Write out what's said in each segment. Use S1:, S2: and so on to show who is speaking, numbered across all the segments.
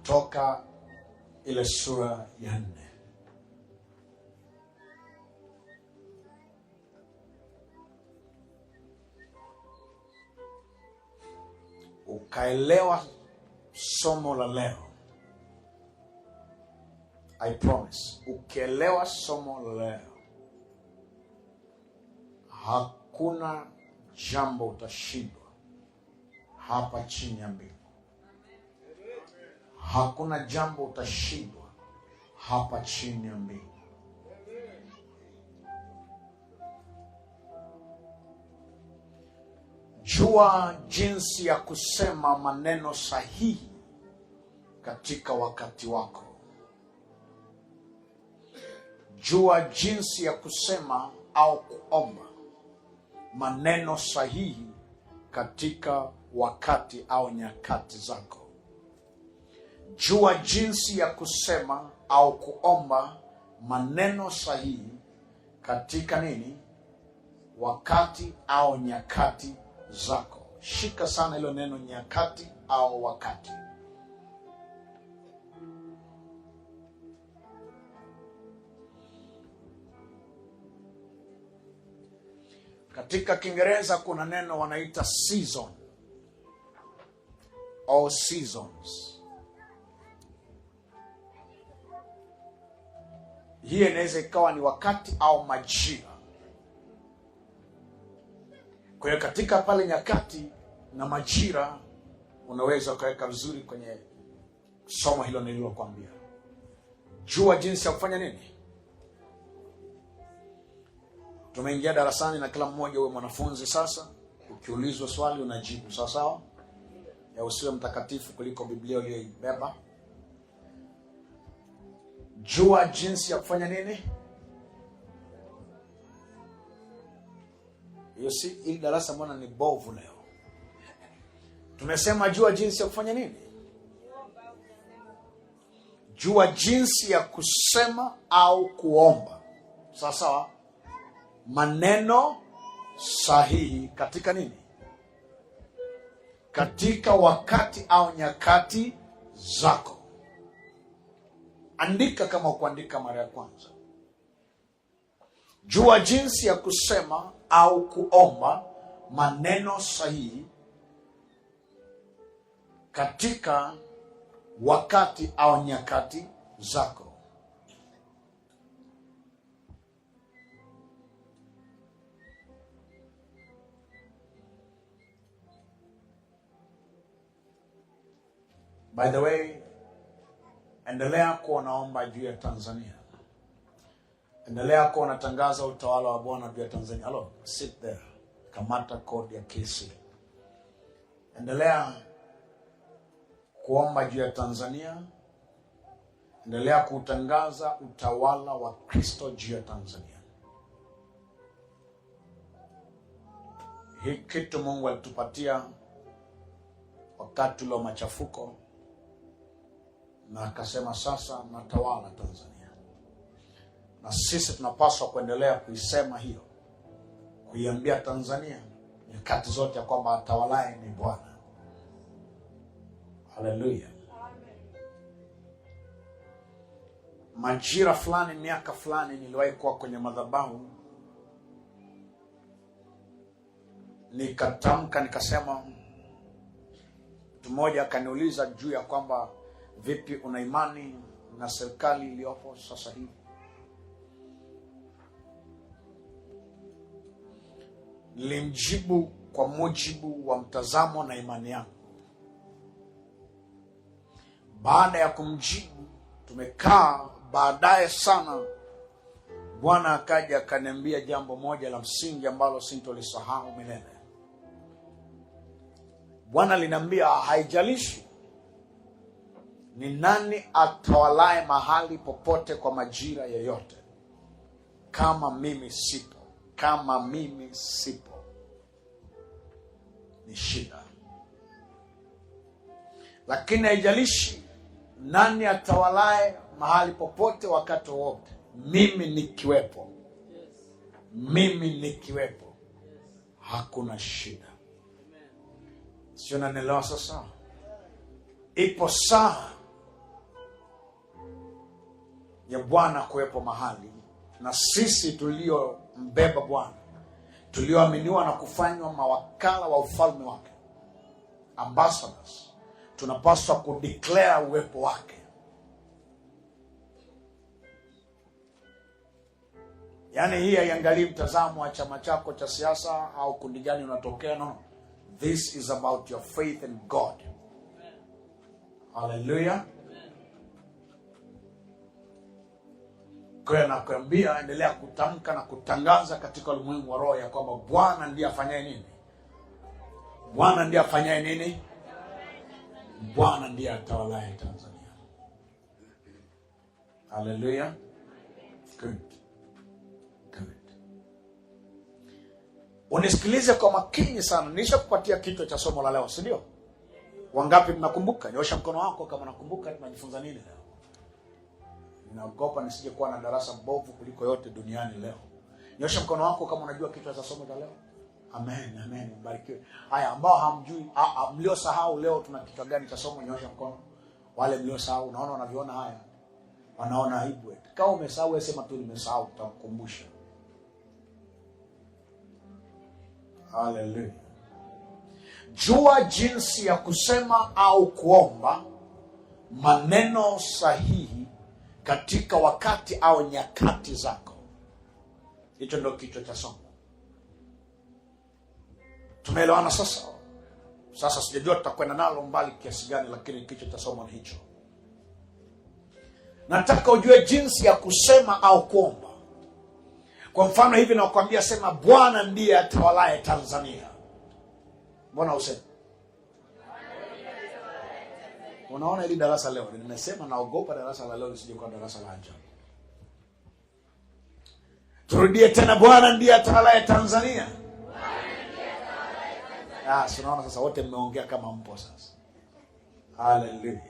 S1: Kutoka ile sura ya 4. Ukaelewa somo la leo, I promise, ukielewa somo la leo, hakuna jambo utashindwa hapa chini ya mbingu. Hakuna jambo utashindwa hapa chini ya mbingu. Jua jinsi ya kusema maneno sahihi katika wakati wako. Jua jinsi ya kusema au kuomba maneno sahihi katika wakati au nyakati zako. Jua jinsi ya kusema au kuomba maneno sahihi katika nini? Wakati au nyakati zako. Shika sana hilo neno nyakati au wakati. Katika Kiingereza kuna neno wanaita season or seasons. Hii inaweza ikawa ni wakati au majira. Kwa hiyo katika pale nyakati na majira unaweza ukaweka vizuri kwenye somo hilo nililokuambia. Jua jinsi ya kufanya nini? Tumeingia darasani na kila mmoja uwe mwanafunzi sasa. Ukiulizwa swali unajibu sawa sawa. Ya usiwe mtakatifu kuliko Biblia uliyoibeba. Jua jinsi ya kufanya nini? You see, hili darasa mbona ni bovu leo. Tumesema jua jinsi ya kufanya nini? Jua jinsi ya kusema au kuomba. Sawa sawa. Maneno sahihi katika nini? Katika wakati au nyakati zako. Andika kama ukuandika mara ya kwanza. Jua jinsi ya kusema au kuomba maneno sahihi katika wakati au nyakati zako. By the way, endelea kuwa naomba juu ya Tanzania. Endelea kuwa natangaza utawala wa Bwana juu ya Tanzania. Hello, sit there. Kamata kodi ya kesi. Endelea kuomba juu ya Tanzania. Endelea kutangaza utawala wa Kristo juu ya Tanzania. Hii kitu Mungu alitupatia wakati wa machafuko, na akasema sasa natawala Tanzania. Na sisi tunapaswa kuendelea kuisema hiyo, kuiambia Tanzania nyakati zote ya kwamba atawalaye ni Bwana. Haleluya. Majira fulani, miaka fulani, niliwahi kuwa kwenye madhabahu, nikatamka nikasema, mtu mmoja akaniuliza juu ya kwamba vipi una imani na serikali iliyopo sasa hivi. Nilimjibu kwa mujibu wa mtazamo na imani yangu. Baada ya kumjibu, tumekaa baadaye sana, Bwana akaja akaniambia jambo moja la msingi ambalo sintolisahau milele. Bwana aliniambia haijalishi ni nani atawalaye mahali popote kwa majira yoyote, kama mimi sipo, kama mimi sipo, ni shida. Lakini haijalishi nani atawalaye mahali popote wakati wote, mimi nikiwepo, mimi nikiwepo, hakuna shida. Sio, unanielewa sasa? Ipo saa ya Bwana kuwepo mahali, na sisi tuliombeba Bwana, tulioaminiwa na kufanywa mawakala wa ufalme wake, ambassadors, tunapaswa kudeclare uwepo wake. Yaani hii haiangalii mtazamo wa chama chako cha siasa au kundi gani unatokea. No, this is about your faith in God. Hallelujah. Kwa hiyo nakwambia, endelea kutamka na kutangaza katika ulimwengu wa roho ya kwamba Bwana ndiye afanyaye nini? Bwana ndiye afanyaye nini? Bwana ndiye atawalaye Tanzania. Hallelujah. Good. Good. Unisikilize kwa makini sana. Nilishakupatia kichwa cha somo la leo, si ndio? Wangapi mnakumbuka? Nyosha mkono wako kama unakumbuka tunajifunza nini leo. Ninaogopa nisije kuwa na darasa bovu kuliko yote duniani leo. Nyosha mkono wako kama unajua kichwa cha somo la leo. Amen, amen, mbarikiwe. Haya, ambao hamjui, mliosahau leo tuna kichwa gani cha somo, nyosha mkono. Wale mliosahau, unaona wanaviona haya. Wanaona aibu. Kama umesahau, wewe sema tu nimesahau, tutakukumbusha. Hallelujah. Jua jinsi ya kusema au kuomba maneno sahihi katika wakati au nyakati zako. Hicho ndio kichwa cha somo. Tumeelewana sasa? Sasa sijajua tutakwenda nalo mbali kiasi gani, lakini kichwa cha somo ni hicho. Nataka ujue jinsi ya kusema au kuomba. Kwa mfano hivi nakwambia, sema Bwana ndiye atawalaye Tanzania. Mbona useme? Unaona hili darasa leo, nimesema naogopa darasa la leo lisije kuwa darasa la ajabu. Turudie tena, Bwana ndiye atawalaye Tanzania. Ah, si unaona sasa wote mmeongea kama mpo sasa. Hallelujah.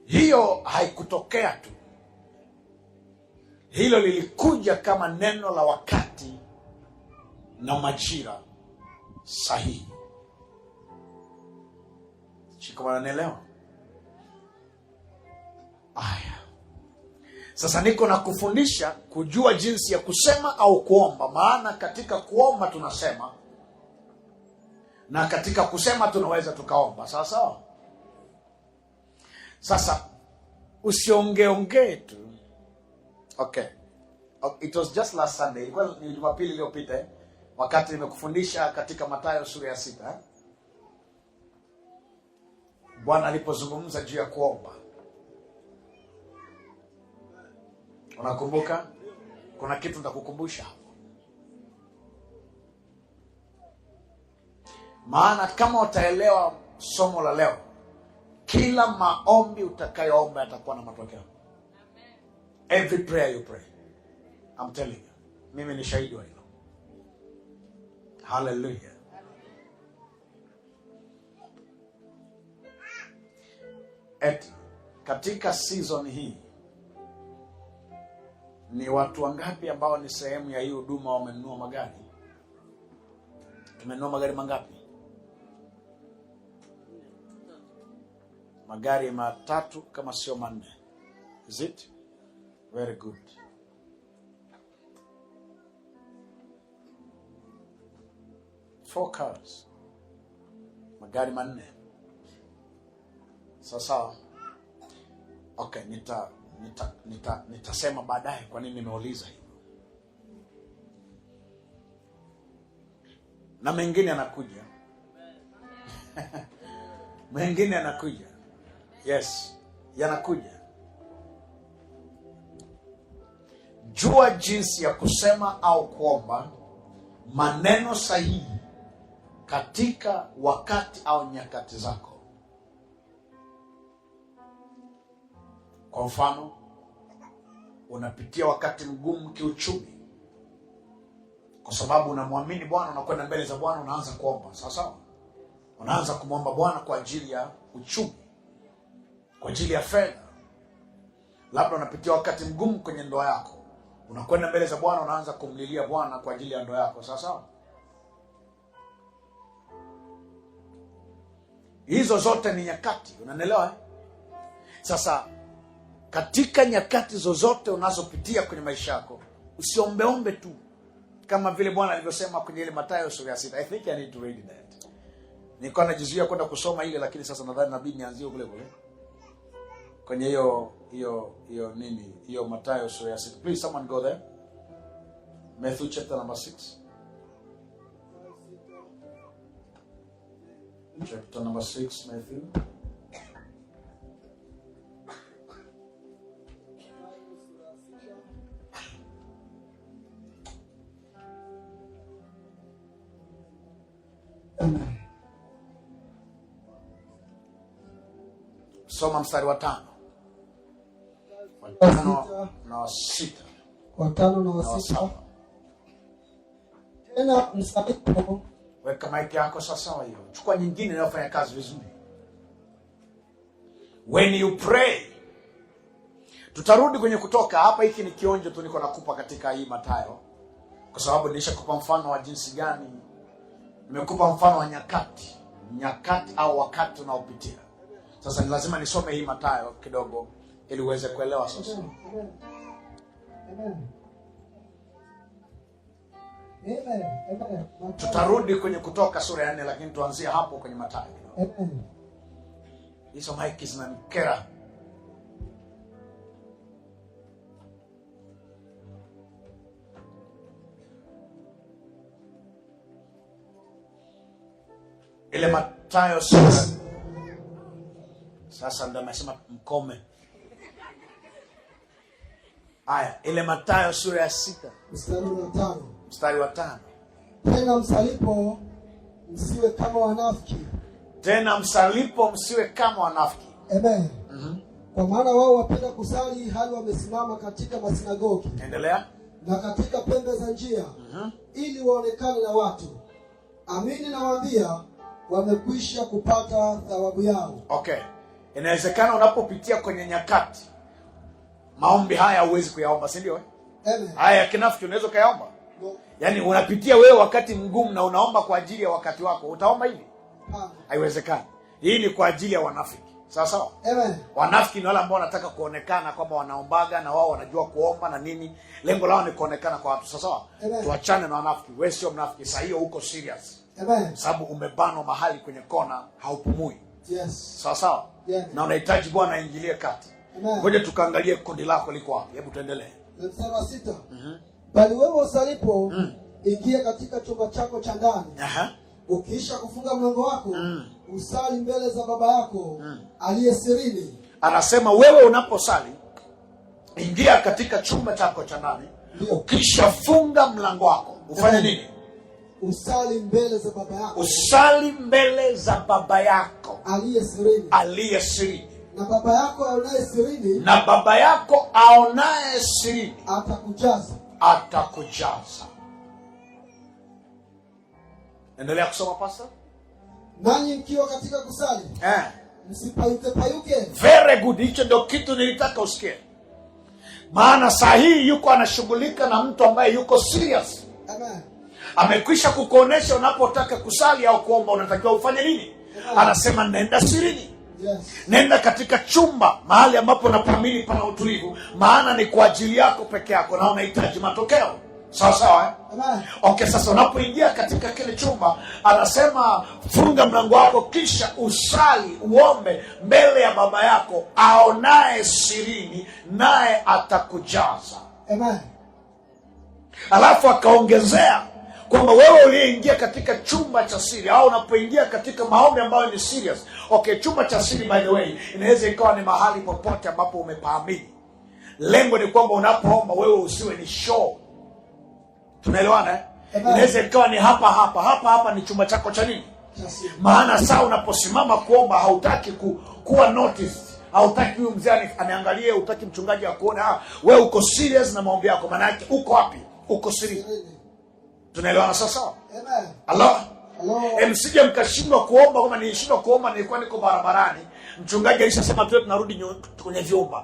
S1: Hiyo haikutokea tu. Hilo lilikuja kama neno la wakati na majira sahihi. Shika, wananielewa? Aya. Sasa niko na kufundisha kujua jinsi ya kusema au kuomba, maana katika kuomba tunasema na katika kusema tunaweza tukaomba. Sawa sawa? Sasa usiongeongee tu. Okay. It was just last Sunday. Ilikuwa ni Jumapili iliyopita, wakati nimekufundisha katika Mathayo sura ya 6. Bwana alipozungumza juu ya kuomba. Unakumbuka? Kuna kitu nitakukumbusha hapo. Maana kama utaelewa somo la leo, kila maombi utakayoomba yatakuwa na matokeo. Every prayer you pray. I'm telling you. Mimi ni shahidi wa hilo. Hallelujah. Eti katika season hii ni watu wangapi ambao ni sehemu ya hii huduma wamenunua magari? Tumenunua magari mangapi? Magari 3 kama sio 4. Is it? Very good. 4 cars. Magari 4. Sasa okay, nitasema baadaye kwa nini nimeuliza hivyo. Na mengine yanakuja. Mengine yanakuja. Yes, yanakuja. Jua jinsi ya kusema au kuomba maneno sahihi katika wakati au nyakati zako. Kwa mfano, unapitia wakati mgumu kiuchumi, kwa sababu unamwamini Bwana, unakwenda mbele za Bwana, unaanza kuomba. Sawa sawa? Unaanza kumwomba Bwana kwa ajili ya uchumi, kwa ajili ya fedha. Labda unapitia wakati mgumu kwenye ndoa yako, unakwenda mbele za Bwana, unaanza kumlilia Bwana kwa ajili ya ndoa yako. Sawa sawa? Hizo zote ni nyakati, unanielewa eh? Sasa katika nyakati zozote unazopitia kwenye maisha yako, usiombeombe tu, kama vile Bwana alivyosema kwenye ile Mathayo sura ya 6. I think I need to read that. Nilikuwa najizuia kwenda kusoma ile, lakini sasa nadhani nabii nianzie kule kule kwenye hiyo hiyo hiyo nini hiyo Mathayo sura ya 6. Please someone go there. Matthew chapter number 6. Chapter number 6, Matthew. Soma mstari wa 5. Wa 5 na wa 6.
S2: Wa 5 na wa
S1: Na wa
S2: 6.
S1: 7.
S2: Tena msalipo.
S1: Weka mic yako sawa hiyo. Chukua nyingine inayofanya kazi vizuri. When you pray. Tutarudi kwenye Kutoka hapa. Hiki ni kionjo tu niko nakupa katika hii Mathayo, kwa sababu nilishakupa mfano wa jinsi gani, nimekupa mfano wa nyakati, nyakati au wakati unaopitia. Sasa ni lazima nisome hii Mathayo kidogo ili uweze kuelewa sasa.
S2: Amen. Amen. Amen. Amen.
S1: Tutarudi kwenye Kutoka sura ya 4, lakini tuanzie hapo kwenye Mathayo kidogo.
S2: Amen.
S1: Hizo mic zinanikera. Ile Mathayo sura. Sasa ndo amesema mkome. Haya, ile Mathayo sura ya 6
S2: mstari wa 5.
S1: Mstari wa 5.
S2: Tena msalipo msiwe kama wanafiki.
S1: Tena msalipo msiwe kama wanafiki.
S2: Amen. Kwa maana wao wapenda kusali hali wamesimama katika masinagogi.
S1: Endelea.
S2: Na katika pembe za njia, ili waonekane na watu. Amini nawaambia, wamekwisha kupata thawabu yao.
S1: Okay. Inawezekana unapopitia kwenye nyakati, maombi haya huwezi kuyaomba, si ndio?
S2: Amen.
S1: Haya ya kinafiki unaweza kuyaomba?
S2: No.
S1: Yaani unapitia wewe wakati mgumu na unaomba kwa ajili ya wakati wako. Utaomba hivi?
S2: Hapana.
S1: Haiwezekani. Hii ni kwa ajili ya wanafiki. Sawa sawa?
S2: Amen.
S1: Wanafiki ni wale ambao wanataka kuonekana kwamba wanaombaga na wao wanajua kuomba na nini. Lengo lao ni kuonekana kwa watu. Sawa sawa?
S2: Amen.
S1: Tuachane na wanafiki. Wewe sio mnafiki. Sasa hiyo uko serious.
S2: Amen.
S1: Sababu umebanwa mahali kwenye kona, haupumui.
S2: Yes.
S1: Sawa sawa?
S2: Yeah.
S1: Na unahitaji Bwana aingilie kati.
S2: Amen.
S1: Ngoja tukaangalie kundi lako liko wapi. Hebu tuendelee.
S2: Mstari wa 6. Bali wewe usalipo, ingia katika chumba chako cha ndani. Ukiisha kufunga mlango wako, usali mbele za Baba yako aliye sirini.
S1: Anasema wewe unaposali, ingia katika chumba chako cha ndani. Ukishafunga mlango wako, ufanye nini?
S2: Usali mbele za Baba yako.
S1: Usali mbele za Baba yako
S2: aliye sirini.
S1: Aliye sirini.
S2: Na Baba yako aonaye sirini,
S1: na Baba yako aonaye sirini
S2: atakujaza.
S1: Atakujaza. Endelea kusoma pastor.
S2: Nanyi mkiwa katika kusali, msipayuke payuke.
S1: Very good. Hicho ndio kitu nilitaka usikie. Maana saa hii yuko anashughulika na mtu ambaye yuko serious.
S2: Amen.
S1: Amekwisha kukuonesha unapotaka kusali au kuomba unatakiwa ufanye nini?
S2: Amen.
S1: Anasema nenda sirini.
S2: Yes.
S1: Nenda katika chumba mahali ambapo unapoamini pana utulivu, maana ni kwa ajili yako peke yako na unahitaji matokeo. Sawa sawa, eh?
S2: Amen.
S1: Okay, sasa unapoingia katika kile chumba, anasema funga mlango wako kisha usali uombe mbele ya Baba yako aonaye sirini, naye atakujaza.
S2: Amen.
S1: Alafu akaongezea kwamba wewe uliyeingia katika chumba cha siri au unapoingia katika maombi ambayo ni serious. Okay, chumba cha siri by the way inaweza ikawa ni mahali popote ambapo umepaamini. Lengo ni kwamba unapoomba wewe usiwe ni show. Tunaelewana, eh?
S2: Amen.
S1: Inaweza ikawa ni hapa hapa, hapa hapa ni chumba chako cha nini?
S2: Cha siri.
S1: Maana saa unaposimama kuomba hautaki kuwa noticed. Hautaki huyu mzee aniangalie, hutaki mchungaji akuone. Wewe uko serious na maombi yako. Maana yake uko wapi? Uko siri. Tunaelewana sasa sawa?
S2: Amen.
S1: Allah.
S2: Hello.
S1: Msije mkashindwa kuomba kama nilishindwa kuomba nilikuwa niko barabarani. Mchungaji alishasema tu tunarudi kwenye vyumba.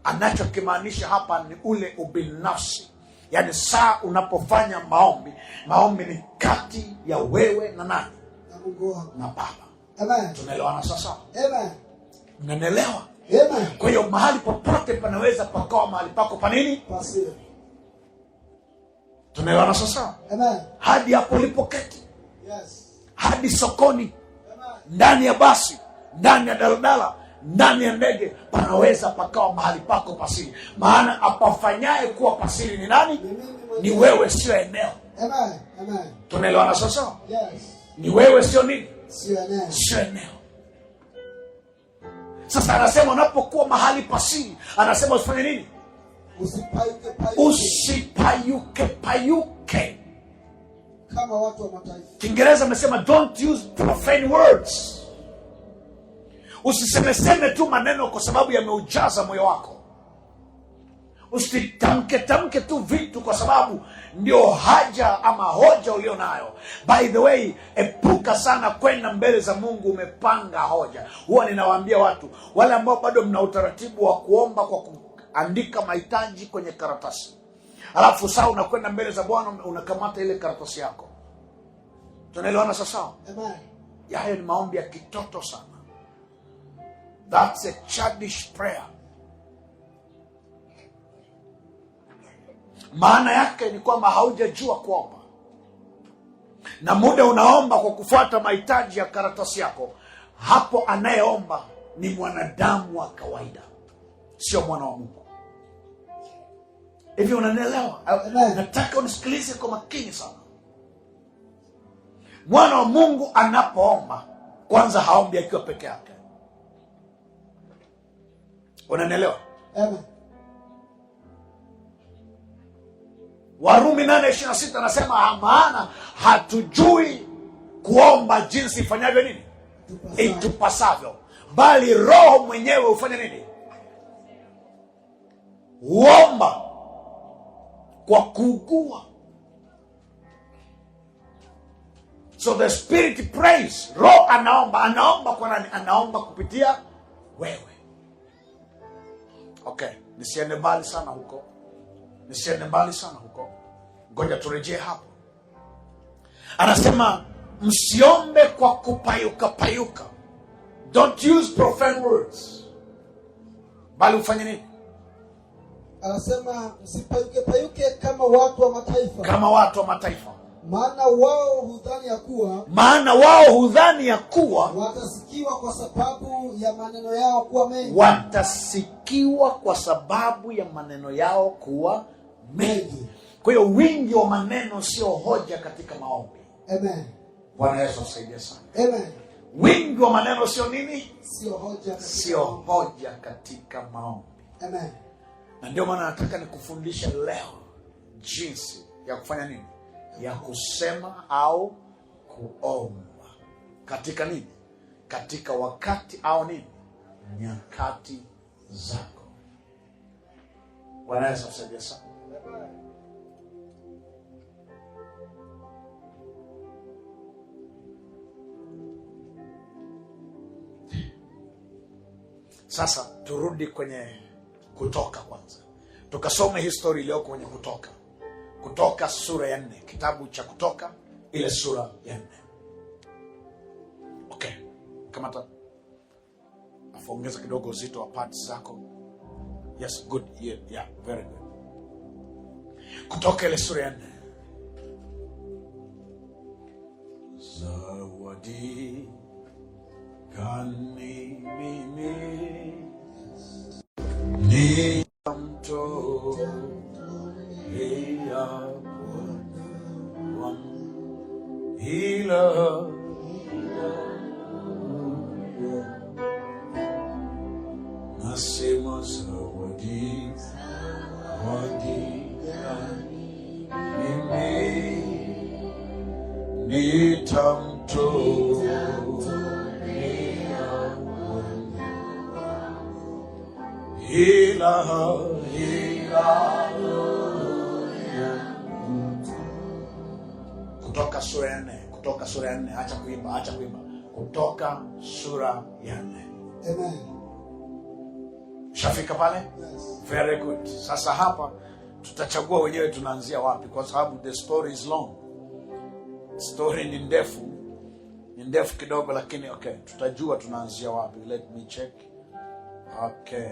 S1: Anachokimaanisha hapa ni ule ubinafsi. Yaani saa unapofanya maombi, maombi ni kati ya wewe na nani?
S2: Na Mungu wako.
S1: Na Baba.
S2: Amen.
S1: Tunaelewana sasa?
S2: Amen.
S1: Mnanielewa?
S2: Amen.
S1: Kwa hiyo mahali popote panaweza pakawa mahali pako pa nini?
S2: Pasiri.
S1: Tunaelewana sasa?
S2: Amen.
S1: Hadi hapo ulipoketi,
S2: Yes.
S1: hadi sokoni,
S2: Amen.
S1: ndani ya basi, ndani ya daladala, ndani ya ndege, panaweza pakawa mahali pako pasiri. Maana apafanyaye kuwa pasiri ni nani?
S2: Ni mimi
S1: Ni
S2: mwenyewe.
S1: wewe, sio eneo.
S2: Amen. Amen.
S1: Tunaelewana sasa?
S2: Yes.
S1: Ni wewe, sio nini?
S2: Sio eneo.
S1: Sio eneo. Sasa anasema unapokuwa mahali pasiri, anasema usifanye nini?
S2: Usipayuke payuke
S1: Usipayuke payuke.
S2: kama watu wa mataifa.
S1: Kiingereza amesema don't use profane words. Usisemeseme tu maneno kwa sababu yameujaza moyo wako. Usitamke tamke tu vitu kwa sababu ndio haja ama hoja ulio nayo. By the way, epuka sana kwenda mbele za Mungu umepanga hoja. Huwa ninawaambia watu wale ambao bado mna utaratibu wa kuomba kwa kuandika mahitaji kwenye karatasi, alafu saa unakwenda mbele za Bwana unakamata ile karatasi yako. Tunaelewana sasa?
S2: Amen.
S1: Ya, hayo ni maombi ya kitoto sana. That's a childish prayer. Maana yake ni kwamba haujajua kuomba, na muda unaomba kwa kufuata mahitaji ya karatasi yako, hapo anayeomba ni mwanadamu wa kawaida, sio mwana wa Mungu. Hivi unanielewa?
S2: Amen.
S1: Nataka unisikilize kwa makini sana. Mwana wa Mungu anapoomba, kwanza haombi akiwa peke yake. Unanielewa?
S2: Amen.
S1: Warumi 8:26 anasema maana hatujui kuomba jinsi ifanyavyo nini?
S2: Tupasavyo.
S1: Itupasavyo, bali Roho mwenyewe hufanya nini? Huomba kwa kuugua. So the Spirit prays. Roho anaomba. Anaomba kwa nani? Anaomba kupitia wewe. Okay, nisiende mbali sana huko. Nisiende mbali sana huko. Ngoja turejee hapo. Anasema msiombe kwa kupayuka payuka. Don't use profane words. Bali ufanye nini?
S2: Anasema msipayuke payuke kama watu wa mataifa.
S1: Kama watu wa mataifa.
S2: Maana wao hudhani ya kuwa,
S1: maana wao hudhani ya kuwa
S2: watasikiwa kwa sababu ya maneno yao kuwa mengi.
S1: Watasikiwa kwa sababu ya maneno yao kuwa mengi. Kwa hiyo wingi wa maneno sio hoja katika maombi.
S2: Amen.
S1: Bwana Yesu atusaidie sana.
S2: Amen.
S1: Wingi wa maneno sio nini?
S2: Sio hoja katika
S1: Sio
S2: maombi.
S1: hoja katika maombi.
S2: Amen.
S1: Na ndio maana nataka nikufundishe leo jinsi ya kufanya nini? Ya kusema au kuomba. Katika nini? Katika wakati au nini? Nyakati zako. Bwana Yesu atusaidie sana. Sasa turudi kwenye Kutoka kwanza. Tukasome history iliyoko kwenye Kutoka. Kutoka sura ya 4, kitabu cha Kutoka ile sura ya 4. Okay, kamata. Afu ongeza kidogo uzito wa parts zako. Yes, good. Yeah, yeah, very good. Kutoka ile sura ya 4. Zawadi gani mimi ni mtolea Bwana ila nasema zawadi gani mimi nitamtolea Bwana ila Kutoka sura ya 4, Kutoka sura ya 4, acha kuimba, acha kuimba. Kutoka sura ya 4.
S2: Amen.
S1: Ushafika pale?
S2: Yes.
S1: Very good. Sasa hapa tutachagua wenyewe tunaanzia wapi, kwa sababu the story is long. Story ni ndefu. Ni ndefu kidogo lakini okay, tutajua tunaanzia wapi. Let me check. Okay.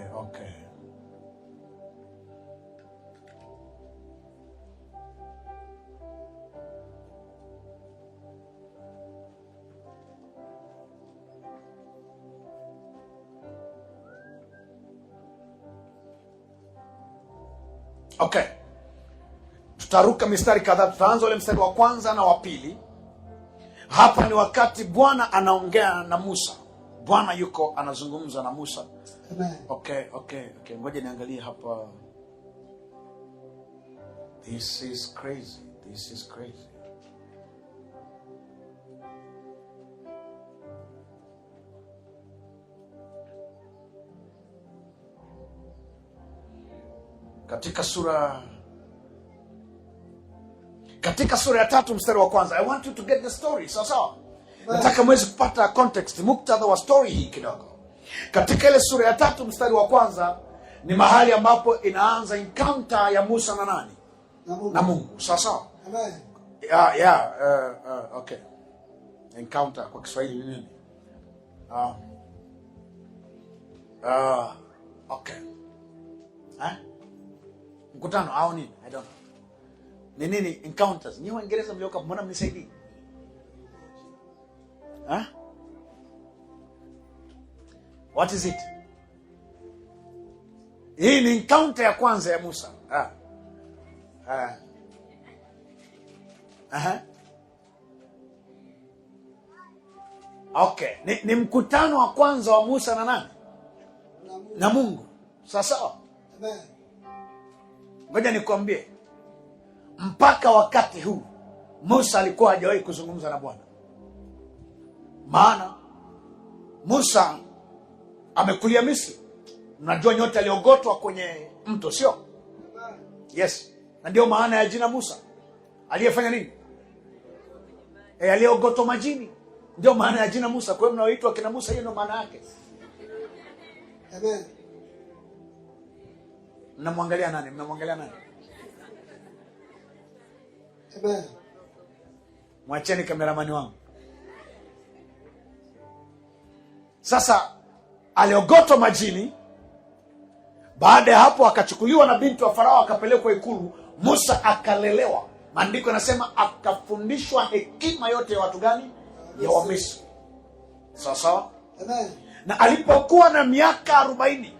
S1: Okay, tutaruka mistari kadhaa. Tutaanza ule mstari wa kwanza na wa pili. Hapa ni wakati Bwana anaongea na Musa. Bwana yuko anazungumza na Musa.
S2: Amen.
S1: Okay. Ngoja niangalie hapa. This is crazy. This is crazy. Katika sura ya 3 mstari wa kwanza. I want you to get the story. Sawa sawa. Nataka mweze kupata context, muktadha wa story hii kidogo. Katika ile sura ya 3 mstari wa kwanza ni mahali ambapo inaanza encounter ya Musa na nani?
S2: Na Mungu.
S1: Na Mungu. Sawa sawa.
S2: Amen.
S1: Yeah, okay. Encounter kwa Kiswahili ni nini? Okay. Mkutano au nini? I don't know. Ni nini encounters? Ni Waingereza mlioka, mbona mnisaidii? What is it? Hii ni encounter ya kwanza ya Musa. Okay, ni mkutano wa kwanza wa Musa na nani?
S2: Na Mungu.
S1: Na Mungu. Sawa sawa.
S2: Amen.
S1: Ngoja nikwambie, mpaka wakati huu Musa alikuwa hajawahi kuzungumza na Bwana. Maana Musa amekulia Misri. Mnajua nyote aliogotwa kwenye mto, sio? Yes. Na ndio maana ya jina Musa. Aliyefanya nini? Aliyeogotwa majini. Ndio maana ya jina Musa. Kwa hiyo mnaoitwa kina Musa, hiyo ndio maana yake.
S2: Amen.
S1: Mnamwangalia nani? Mnamwangalia nani?
S2: Amen.
S1: Mwacheni kameramani wangu. Sasa aliogotwa majini. Baada ya hapo akachukuliwa na binti wa Farao akapelekwa ikulu. Musa akalelewa. Maandiko yanasema akafundishwa hekima yote ya watu gani? Ya Wamisri. Sawa sawa?
S2: Amen.
S1: Na alipokuwa na miaka 40,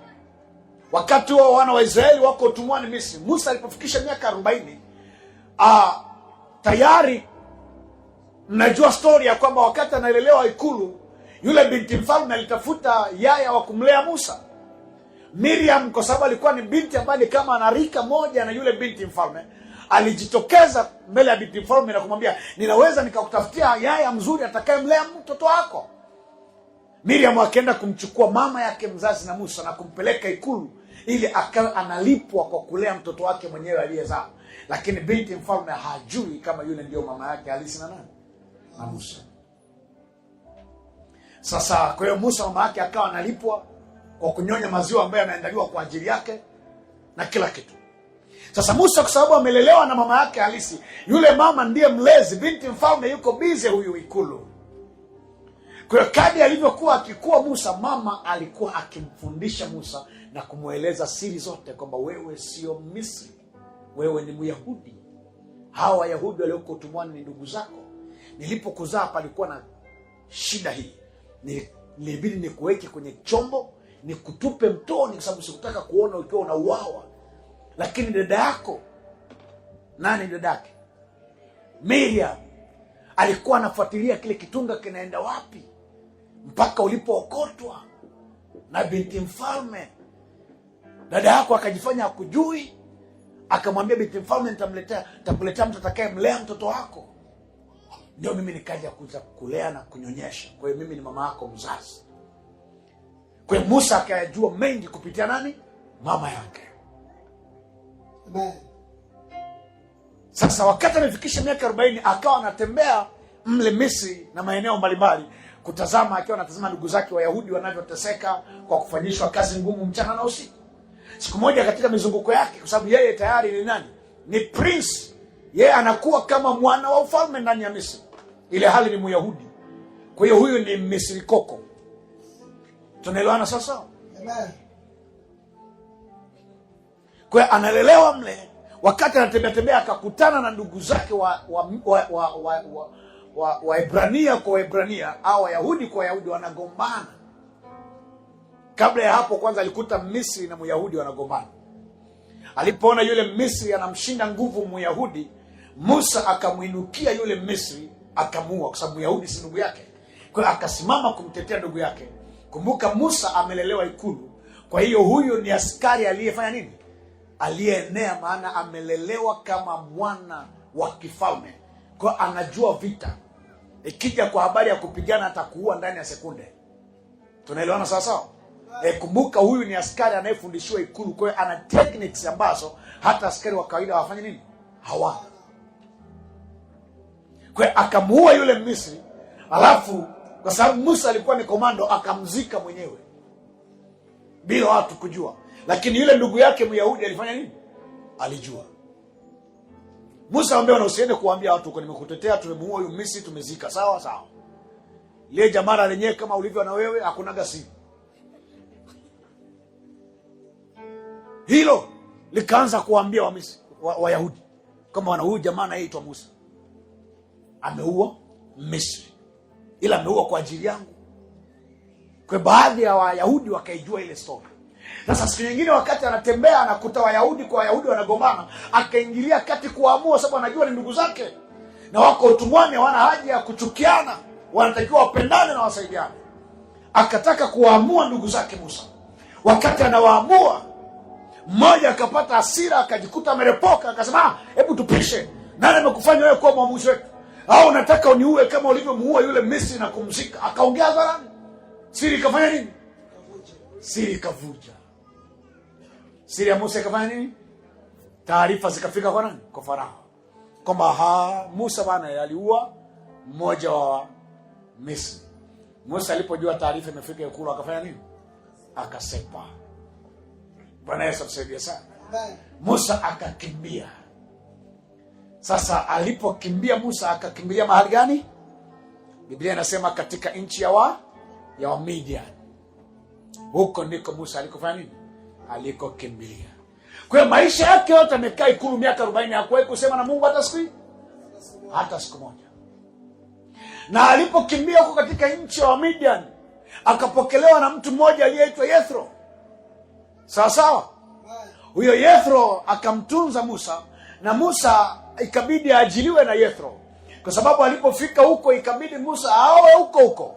S1: wakati wa wana wa Israeli wako utumwani Misri, Musa alipofikisha miaka 40, tayari mnajua story ya kwamba wakati analelewa ikulu, yule binti mfalme alitafuta yaya wa kumlea Musa. Miriam, kwa sababu alikuwa ni binti ambaye ni kama ana rika moja na yule binti mfalme, alijitokeza mbele ya binti mfalme na kumwambia, ninaweza nikakutafutia yaya mzuri atakayemlea mtoto wako. Miriam akaenda kumchukua mama yake mzazi na Musa na kumpeleka ikulu ili akawe analipwa kwa kulea mtoto wake mwenyewe aliyezaa. Lakini binti mfalme hajui kama yule ndio mama yake halisi na nani? Na Musa. Sasa kwa hiyo Musa mama yake akawa analipwa kwa kunyonya maziwa ambayo yameandaliwa kwa ajili yake na kila kitu. Sasa Musa kwa sababu amelelewa na mama yake halisi, yule mama ndiye mlezi, binti mfalme yuko busy huyu ikulu. Kwa hiyo kadri alivyokuwa akikua Musa, mama alikuwa akimfundisha Musa na kumweleza siri zote kwamba wewe sio Misri, wewe ni Myahudi. Hawa Wayahudi walioko utumwani ni ndugu zako. Nilipokuzaa palikuwa na shida hii. Nilibidi nikuweke kwenye chombo, nikutupe mtoni kwa sababu sikutaka kuona ukiwa unauawa. Lakini dada yako, nani dada yake? Miriam alikuwa anafuatilia kile kitunga kinaenda wapi mpaka ulipookotwa na binti mfalme. Dada yako akajifanya hakujui, akamwambia binti mfalme, nitakuletea mtu atakayemlea mtoto wako. Ndio mimi nikaja kuja kulea na kunyonyesha. Kwa hiyo mimi ni mama yako mzazi. Kwa hiyo Musa akayajua mengi kupitia nani? Mama yake.
S2: Amen.
S1: Sasa wakati amefikisha miaka 40 akawa anatembea mle Misri na maeneo mbalimbali kutazama, akiwa anatazama ndugu zake Wayahudi wanavyoteseka kwa kufanyishwa kazi ngumu mchana na usiku. Siku moja katika mizunguko yake, kwa sababu yeye tayari ni nani? Ni prince. Yeye anakuwa kama mwana wa ufalme ndani ya Misri. Ile hali ni Myahudi. Kwa hiyo huyu ni Misri koko. Tunaelewana sasa?
S2: Amen.
S1: Kwa hiyo analelewa mle, wakati anatembea tembea akakutana na ndugu zake wa Waebrania kwa Waebrania au Wayahudi kwa Wayahudi wanagombana. Kabla ya hapo kwanza alikuta Misri na Myahudi wanagombana. Alipoona yule Misri anamshinda nguvu Myahudi, Musa akamwinukia yule Misri akamuua, kwa sababu Myahudi si ndugu yake. Kwa hiyo akasimama kumtetea ndugu yake. Kumbuka Musa amelelewa ikulu, kwa hiyo huyu ni askari aliyefanya nini? Aliyeenea, maana amelelewa kama mwana wa kifalme. Kwa hiyo anajua vita. Ikija kwa habari ya kupigana atakuua ndani ya sekunde. Tunaelewana sawa sawa? Kumbuka huyu ni askari anayefundishiwa ikulu, kwa hiyo ana techniques ambazo hata askari wa kawaida hawafanyi nini? Hawana. Kwa hiyo akamuua yule Misri, alafu kwa sababu Musa alikuwa ni komando akamzika mwenyewe bila watu kujua. Lakini yule ndugu yake Myahudi alifanya nini? Alijua. Musa amwambia, na usiende kuambia watu huko nimekutetea, tumemuua huyu Misri, tumezika. Sawa sawa. Ile jamaa lenyewe kama ulivyo na wewe hakunaga siri. Hilo likaanza kuambia Wamisri, Wayahudi kama wana huyu jamaa anaitwa Musa ameua Misri, ila ameua kwa ajili yangu. Kwa baadhi ya Wayahudi wakaijua ile story. Sasa siku nyingine wakati anatembea anakuta Wayahudi kwa Wayahudi wanagombana, akaingilia kati kuamua, sababu anajua ni ndugu zake na wako utumwani, hawana haja ya kuchukiana, wanatakiwa wapendane na wasaidiane. Akataka kuwaamua ndugu zake Musa. Wakati anawaamua, mmoja akapata hasira, akajikuta amerepoka, akasema, hebu tupishe, nani amekufanya wewe kuwa mwamuzi wetu? Au unataka uniue kama ulivyomuua yule Misri na kumzika? Akaongea hadharani. Siri ikafanya nini? Siri ikavuja. Siri ya Musa ikafanya nini? Taarifa zikafika kwa nani? Kwa Farao, kwamba Musa bana aliua mmoja wa Misri. Musa alipojua taarifa imefika ikulu akafanya nini? Akasepa. Bwana Yesu atusaidie sana. Musa akakimbia. Sasa alipokimbia Musa akakimbilia mahali gani? Biblia inasema katika nchi ya Wamidian. Huko ndiko Musa alikofanya nini? Alikokimbilia. Kwa hiyo maisha yake yote amekaa ikulu miaka 40, hakuwahi kusema na Mungu hata siku hata siku moja. Na alipokimbia huko katika nchi ya Wamidian akapokelewa na mtu mmoja aliyeitwa Yethro. Sawa sawa? Huyo Yethro akamtunza Musa, na Musa ikabidi aajiliwe na Yethro, kwa sababu alipofika huko ikabidi Musa aoe huko huko,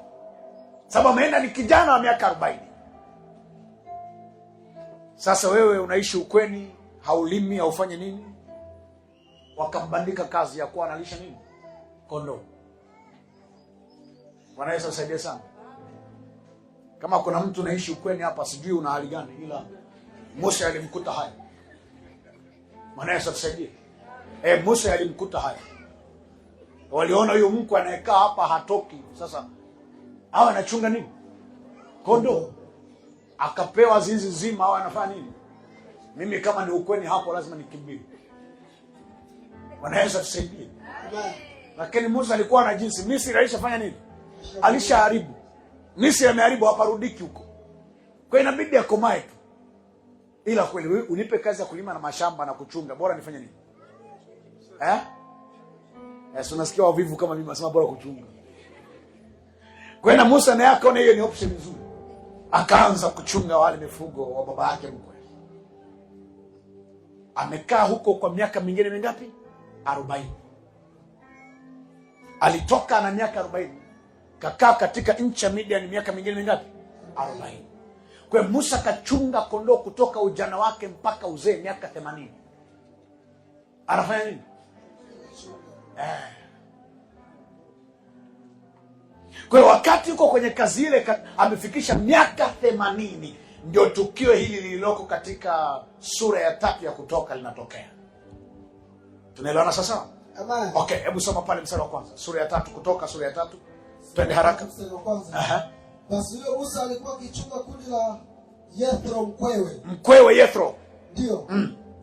S1: sababu ameenda ni kijana wa miaka 40. Sasa wewe unaishi ukweni, haulimi, haufanyi nini? Wakambandika kazi ya kuwa analisha nini? Kondoo. Bwana Yesu asaidie sana. Kama kuna mtu unaishi ukweni hapa, sijui una hali gani, ila Musa alimkuta haya. Bwana Yesu atusaidie. Musa alimkuta haya. Waliona huyu mkwe anayekaa hapa hatoki. Sasa hawa anachunga nini? Kondoo. Akapewa zizi zima, hawa anafanya nini? Mimi kama ni ukweni hapo lazima nikimbie. Bwana Yesu atusaidie. Lakini Musa alikuwa na jinsi. Misri alishafanya nini? Alishaharibu. Misri ameharibu, haparudiki huko. Kwa hiyo inabidi akomae tu. Ila kweli unipe kazi ya kulima na mashamba na kuchunga, bora nifanye nini? Yes, unasikia wavivu kama mimi nasema bora kuchunga. Kwa hiyo Musa naye akaona hiyo ni option nzuri. Akaanza kuchunga wale mifugo wa baba yake mkwe. Amekaa huko kwa miaka mingine mingapi? 40. Alitoka na miaka 40. Kakaa katika nchi ya Midian miaka mingine mingapi? 40. Kwa hiyo Musa kachunga kondoo kutoka ujana wake mpaka uzee, miaka 80. Anafanya nini? Kwa hiyo wakati yuko kwenye kazi ile amefikisha miaka 80, ndio tukio hili lililoko katika sura ya 3 ya Kutoka linatokea. Tunaelewana sasa?
S2: Amen.
S1: Okay, hebu soma pale mstari wa kwanza. Sura ya 3 Kutoka sura ya 3. Twende haraka.
S2: Mstari wa kwanza. Basi huyo Musa alikuwa akichunga kundi la Yethro mkwewe.
S1: Mkwewe Yethro.
S2: Ndio.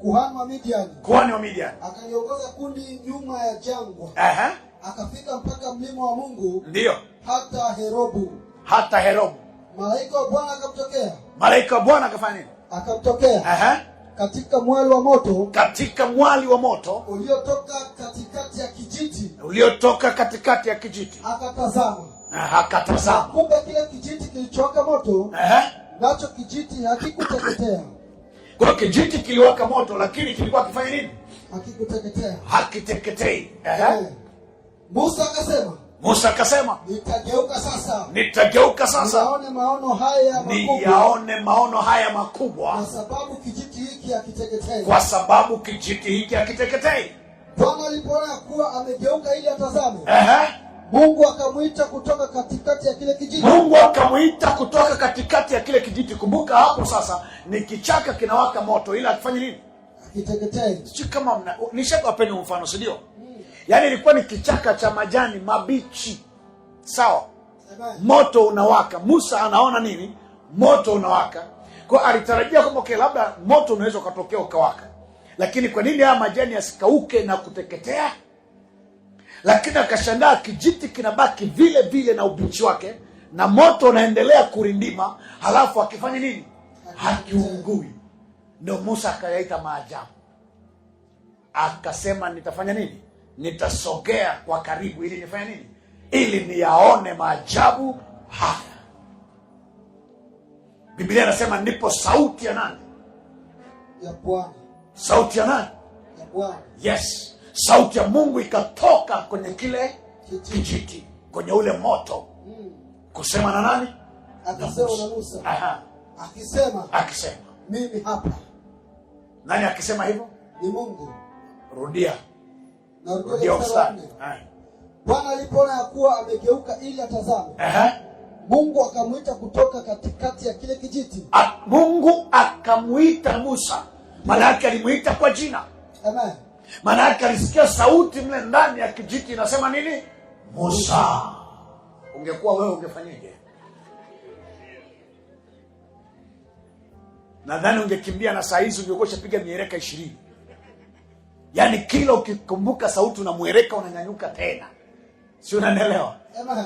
S2: Kuhani wa Midian.
S1: Kuhani wa Midian.
S2: Akaliongoza kundi nyuma ya jangwa. Akafika mpaka mlima wa Mungu.
S1: Ndio.
S2: Hata Herobu.
S1: Hata Herobu.
S2: Malaika wa Bwana akamtokea.
S1: Malaika wa Bwana akafanya nini?
S2: Akamtokea. Katika mwali wa moto.
S1: Katika mwali wa moto
S2: uliotoka katikati ya kijiti.
S1: Uliotoka katikati ya kijiti.
S2: Akatazama.
S1: Akatazama.
S2: Kumbe kile kijiti kilichowaka moto. Nacho kijiti hakikuteketea.
S1: Kwa kijiti kiliwaka moto lakini kilikuwa kifanya nini?
S2: Hakikuteketea.
S1: Hakiteketei.
S2: Musa akasema.
S1: Musa akasema,
S2: nitageuka sasa.
S1: Nitageuka sasa.
S2: Niyaone maono haya makubwa.
S1: Niyaone maono haya makubwa.
S2: Kwa sababu kijiti hiki hakiteketei.
S1: Kwa sababu kijiti hiki hakiteketei.
S2: Bwana alipoona kuwa amegeuka ili atazame. Mungu akamuita kutoka katikati ya kile kijiti.
S1: Mungu akamuita kutoka katikati ya kile kijiti. Kumbuka hapo sasa ni kichaka kinawaka moto ila akifanya nini?
S2: Hakiteketei.
S1: Sio kama nishakawapeni mfano, si ndio? Yaani ilikuwa ni kichaka cha majani mabichi. Sawa?
S2: Amen.
S1: Moto unawaka. Musa anaona nini? Moto unawaka. Kwa alitarajia kwamba okay, labda moto unaweza ukatokea ukawaka. Lakini kwa nini haya majani yasikauke na kuteketea? Lakini akashangaa kijiti kinabaki vile vile na ubichi wake na moto unaendelea kurindima, halafu akifanya nini? Hakiungui. Ndio Musa akayaita maajabu. Akasema nitafanya nini? Nitasogea kwa karibu ili nifanye nini? Ili niyaone maajabu haya. Biblia inasema ndipo sauti ya nani?
S2: Ya Bwana.
S1: Sauti ya nani?
S2: Ya Bwana.
S1: Yes. Sauti ya Mungu ikatoka kwenye kile
S2: kijiti,
S1: kijiti, kwenye ule moto. Kusema na nani?
S2: Akasema na Musa. Akisema.
S1: Akisema.
S2: Mimi hapa.
S1: Nani akisema hivyo?
S2: Ni Mungu.
S1: Rudia.
S2: Na
S1: rudia mstari.
S2: Bwana alipoona kuwa amegeuka ili atazame. Mungu akamuita kutoka katikati ya kile kijiti.
S1: Mungu akamuita Musa. Maana yake alimuita kwa jina.
S2: Amen.
S1: Maana yake alisikia sauti mle ndani ya kijiti inasema nini? Musa. Ungekuwa wewe ungefanyaje? Nadhani ungekimbia na saa hizi ungekuwa ushapiga miereka 20. Yaani kila ukikumbuka sauti unamwereka unanyanyuka tena. Si unanielewa?
S2: Amen.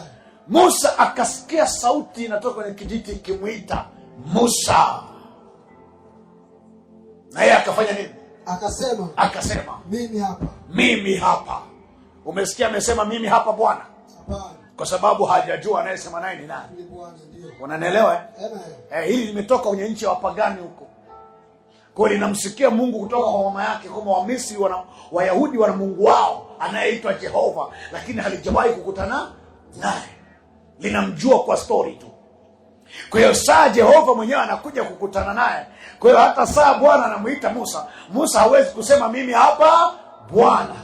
S1: Musa akasikia sauti inatoka kwenye kijiti ikimuita Musa. Na yeye akafanya nini?
S2: Akasema.
S1: Akasema,
S2: mimi hapa.
S1: Mimi hapa. Umesikia amesema mimi hapa Bwana?
S2: Hapana.
S1: Kwa sababu hajajua anayesema naye ni nani.
S2: Ni Bwana ndio.
S1: Unanielewa?
S2: Amen.
S1: Hili limetoka kwenye nchi ya wapagani huko. Kwa hiyo linamsikia Mungu kutoka kwa mama yake kwamba Wamisri Wayahudi wana Mungu wao anayeitwa Jehova, lakini halijawahi kukutana naye. Linamjua kwa story tu. Kwa hiyo saa Jehova mwenyewe anakuja kukutana naye. Kwa hiyo hata saa Bwana anamuita Musa, Musa hawezi kusema mimi hapa Bwana.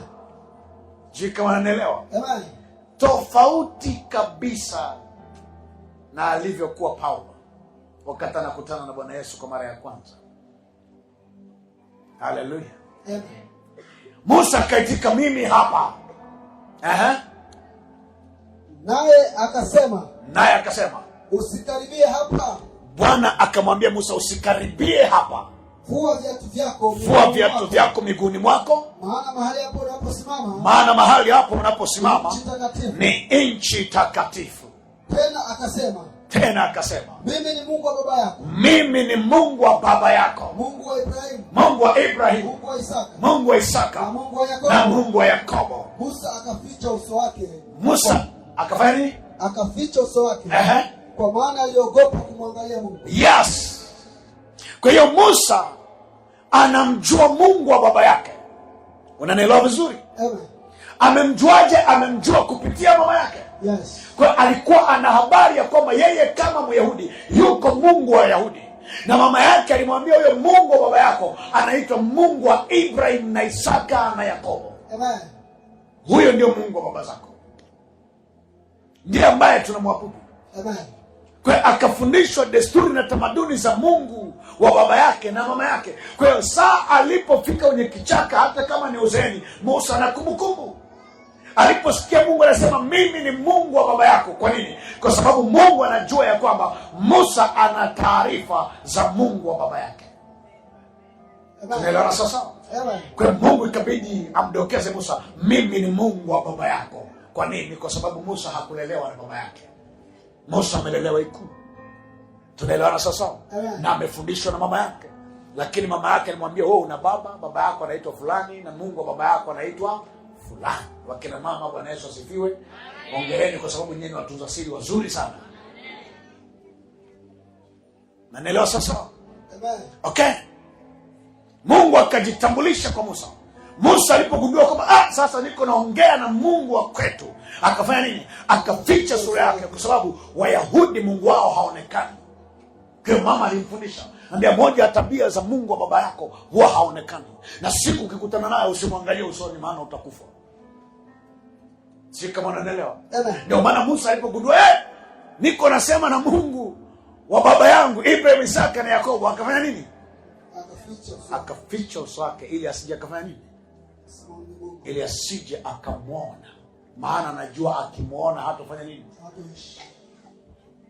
S1: Je, kama unanielewa?
S2: Amen.
S1: Tofauti kabisa na alivyokuwa Paulo wakati anakutana na Bwana Yesu kwa mara ya kwanza. Haleluya.
S2: Amen.
S1: Musa akaitika mimi hapa.
S2: Naye akasema,
S1: Naye akasema,
S2: usikaribie hapa.
S1: Bwana akamwambia Musa usikaribie hapa.
S2: Vua viatu vyako
S1: Vua viatu vyako miguuni mwako.
S2: Maana mahali hapo unaposimama,
S1: Maana mahali hapo unaposimama
S2: ni
S1: ni nchi takatifu.
S2: Tena akasema,
S1: Tena akasema,
S2: mimi ni Mungu wa baba yako.
S1: Mimi ni Mungu wa baba yako.
S2: Mungu wa Ibrahimu.
S1: Mungu wa Ibrahimu.
S2: Mungu wa Isaka.
S1: Mungu wa Isaka.
S2: Na Mungu wa Yakobo.
S1: Na Mungu wa Yakobo.
S2: Musa akaficha uso wake.
S1: Musa akafanya nini?
S2: Akaficha uso wake. Kwa maana aliogopa kumwangalia Mungu.
S1: Yes. Kwa hiyo Musa anamjua Mungu wa baba yake. Unanielewa vizuri?
S2: Amen.
S1: Amemjuaje? Amemjua kupitia mama yake.
S2: Yes.
S1: Kwa alikuwa ana habari ya kwamba yeye kama Myahudi yuko Mungu wa Wayahudi. Na mama yake alimwambia huyo Mungu wa baba yako anaitwa Mungu wa Ibrahim na Isaka na Yakobo.
S2: Amen.
S1: Huyo ndio Mungu wa baba zako. Ndiye ambaye tunamwabudu.
S2: Amen.
S1: Kwa akafundishwa desturi na tamaduni za Mungu wa baba yake na mama yake. Kwa hiyo saa alipofika kwenye kichaka, hata kama ni uzeeni, Musa ana kumbukumbu. Aliposikia Mungu anasema mimi ni Mungu wa baba yako. Kwa nini? Kwa sababu Mungu anajua ya kwamba Musa ana taarifa za Mungu wa baba yake. Tunaelewana sasa? Kwa hiyo Mungu ikabidi amdokeze Musa, mimi ni Mungu wa baba yako. Kwa nini? Kwa sababu Musa hakulelewa na baba yake. Musa amelelewa Ikulu. Tunaelewana sasa?
S2: Amen.
S1: Na amefundishwa na mama yake, lakini mama yake alimwambia, wewe una baba, baba yako anaitwa fulani na Mungu wa baba yako anaitwa fulani. Wakina mama, Bwana Yesu asifiwe. Hongereni kwa sababu nyinyi ni watunza siri wazuri sana. Na nielewa sasa?
S2: Amen.
S1: Okay. Mungu akajitambulisha kwa Musa. Musa alipogundua kwamba sasa niko naongea na Mungu wa kwetu, akafanya nini? Akaficha sura yake, kwa sababu Wayahudi Mungu wao haonekani. Kwa hiyo mama alimfundisha, ambia moja ya tabia za Mungu wa baba yako huwa haonekani, na siku ukikutana naye usimwangalie usoni, maana utakufa. Si kama unanielewa?
S2: Amen.
S1: Ndio maana Musa alipogundua niko nasema na Mungu wa baba yangu Ibrahim, Isaka na Yakobo, akafanya nini?
S2: Akaficha
S1: uso wake ili asije akafanya nini? Ili asije akamwona, maana anajua akimwona hatofanya nini?
S2: Hatoishi.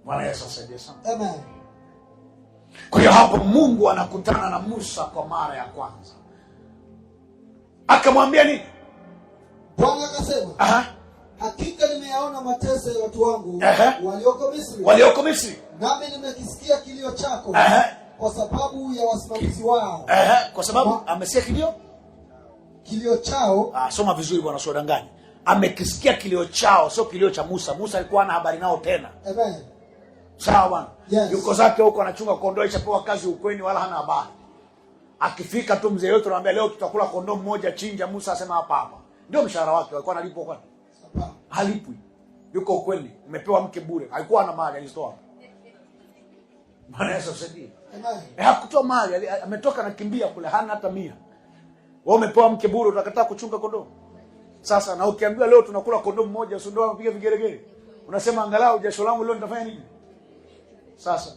S1: Bwana Yesu asaidie sana.
S2: Amen.
S1: Kwa hiyo hapo Mungu anakutana na Musa kwa mara ya kwanza, akamwambia nini?
S2: Bwana akasema, hakika nimeyaona mateso ya watu wangu walioko Misri,
S1: walioko Misri,
S2: nami nimekisikia kilio chako kwa sababu ya wasimamizi wao.
S1: Kwa sababu amesikia kilio?
S2: Kilio chao.
S1: Soma vizuri bwana, sio danganya. Amekisikia kilio chao, sio kilio cha Musa. Musa alikuwa hana habari nao tena.
S2: Amen.
S1: Sawa bwana.
S2: Yes.
S1: Yuko zake huko anachunga kondoo, ishapewa kazi ukweni, wala hana habari. Akifika tu mzee wetu anamwambia leo tutakula kondoo mmoja, chinja. Musa asema hapa hapa. Ndio mshahara wake, alikuwa analipwa kwani?
S2: Hapana.
S1: Halipwi. Yuko ukweni, umepewa mke bure. Alikuwa ana mali, alizitoa. Bwana Yesu asifiwe.
S2: Amen.
S1: Hakutoa mali, ametoka nakimbia kule, hana hata 100. Wewe umepewa mke bure, utakataa kuchunga kondoo? Sasa na ukiambiwa leo tunakula kondoo mmoja, usiondoa unapiga vigeregere. Unasema angalau jasho langu leo nitafanya nini? Sasa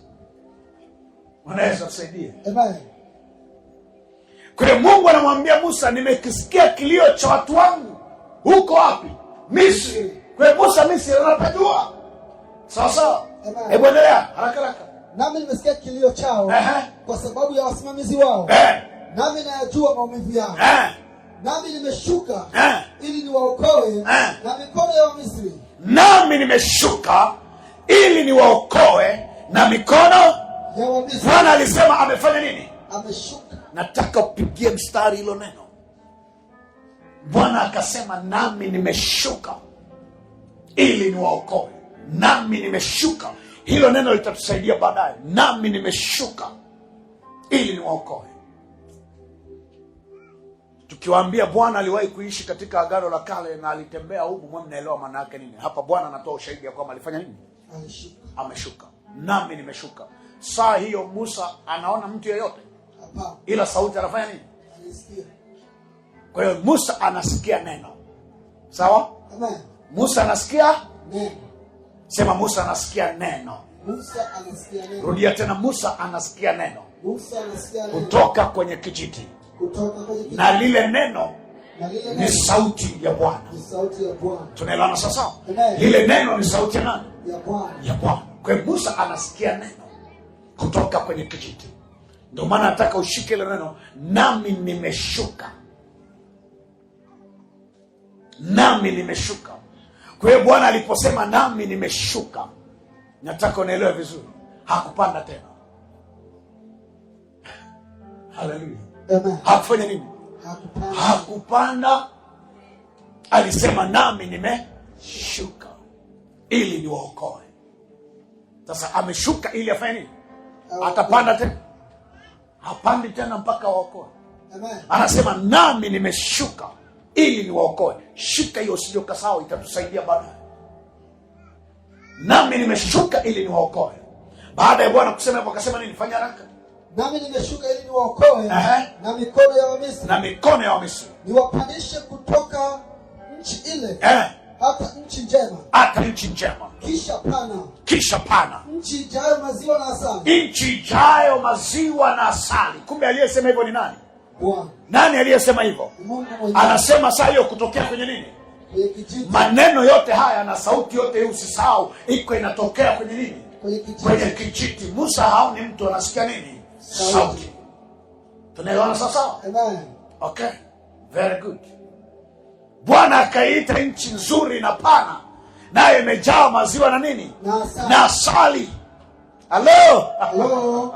S1: Bwana Yesu atusaidie.
S2: Amen.
S1: Kwa hiyo Mungu anamwambia Musa, nimekisikia kilio cha watu wangu. Huko wapi? Misri. Kwa hiyo Musa Misri anapajua. Sawa sawa. Hebu endelea haraka haraka.
S2: Nami nimesikia kilio chao kwa sababu ya wasimamizi wao. Nami nayajua maumivu yao. Nami nimeshuka ili niwaokoe na mikono ya Wamisri.
S1: Nami nimeshuka ili niwaokoe na mikono
S2: ya Wamisri.
S1: Bwana alisema amefanya nini?
S2: Ameshuka.
S1: Nataka upigie mstari hilo neno. Bwana akasema nami nimeshuka ili niwaokoe. Nami nimeshuka. Hilo neno litatusaidia baadaye. Nami nimeshuka ili niwaokoe. Tukiwaambia Bwana aliwahi kuishi katika Agano la Kale na alitembea humu, mwe mnaelewa maana yake nini? Hapa Bwana anatoa ushahidi ya kwamba alifanya nini?
S2: Alishuka.
S1: Ameshuka. Nami nimeshuka. Saa hiyo Musa anaona mtu yeyote?
S2: Hapana.
S1: Ila sauti anafanya nini?
S2: Anasikia.
S1: Kwa hiyo Musa anasikia neno. Sawa?
S2: Amen.
S1: Musa anasikia
S2: neno.
S1: Sema Musa anasikia neno.
S2: Musa anasikia neno.
S1: Rudia tena, Musa anasikia neno.
S2: Musa anasikia neno.
S1: Kutoka kwenye kijiti.
S2: Kutoka kwenye kijiti.
S1: Na lile neno
S2: ni
S1: sauti ya Bwana.
S2: Ni sauti ya Bwana.
S1: Tunaelewana sasa?
S2: Amen.
S1: Lile neno ni sauti ya nani?
S2: Ya Bwana.
S1: Ya Bwana. Kwa hiyo Musa anasikia neno kutoka kwenye kijiti. Ndio maana nataka ushike ile neno, nami nimeshuka. Nami nimeshuka. Kwa hiyo Bwana aliposema nami nimeshuka, nataka unielewe vizuri, hakupanda tena. Haleluya.
S2: Amen.
S1: Hakufanya nini?
S2: Hakupanda.
S1: Hakupanda. Alisema nami nimeshuka ili niwaokoe. Sasa ameshuka ili afanye nini? Atapanda tena? Hapandi tena mpaka waokoe.
S2: Amen.
S1: Anasema nami nimeshuka ili niwaokoe. Shika hiyo usije ukasahau, itatusaidia baadaye. Nami nimeshuka ili niwaokoe. Baada ya Bwana kusema hivyo akasema nini? Fanya haraka.
S2: Nami nimeshuka ili niwaokoe na mikono ya Wamisri.
S1: Na mikono ya Wamisri.
S2: Niwapandishe kutoka nchi ile hata nchi njema.
S1: Hata nchi njema.
S2: Kisha pana.
S1: Kisha pana.
S2: Nchi ijayo maziwa na asali.
S1: Nchi ijayo maziwa na asali. Kumbe aliyesema hivyo ni nani?
S2: Bwana.
S1: Nani aliyesema hivyo?
S2: Mungu mwenyewe.
S1: Anasema saa hiyo kutokea kwenye nini?
S2: Kwenye kijiti.
S1: Maneno yote haya na sauti yote hii usisahau iko inatokea kwenye nini?
S2: Kwenye kijiti.
S1: Kwenye kijiti. Musa haoni mtu, anasikia nini? Sauti. Tunaelewana sasa?
S2: Amen.
S1: Okay. Very good. Bwana akaiita nchi nzuri na pana, nayo imejaa maziwa na nini?
S2: Na asali.
S1: Na asali. Hello?
S2: Hello.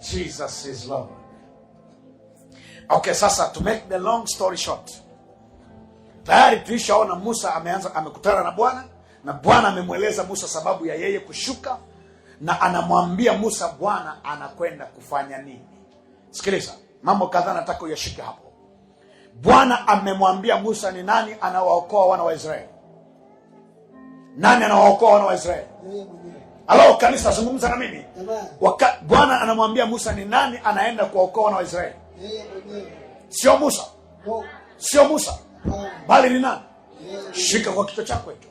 S1: Jesus is Lord. Okay, sasa to make the long story short, tayari tulishaona Musa ameanza, amekutana na Bwana na Bwana amemweleza Musa sababu ya yeye kushuka, na anamwambia Musa Bwana anakwenda kufanya nini. Sikiliza, mambo kadhaa nataka uyashike hapo. Bwana amemwambia Musa ni nani anawaokoa wana wa Israeli. Nani anawaokoa wana wa Israeli?
S2: Yeye mwenyewe.
S1: Halo kanisa, zungumza na mimi.
S2: Amen.
S1: Bwana anamwambia Musa ni nani anaenda kuwaokoa wana wa Israeli?
S2: Yeye mwenyewe.
S1: Sio Musa,
S2: No.
S1: sio Musa,
S2: Hapana.
S1: bali ni nani?
S2: Yeye mwenyewe.
S1: Shika kwa kichwa chako hicho.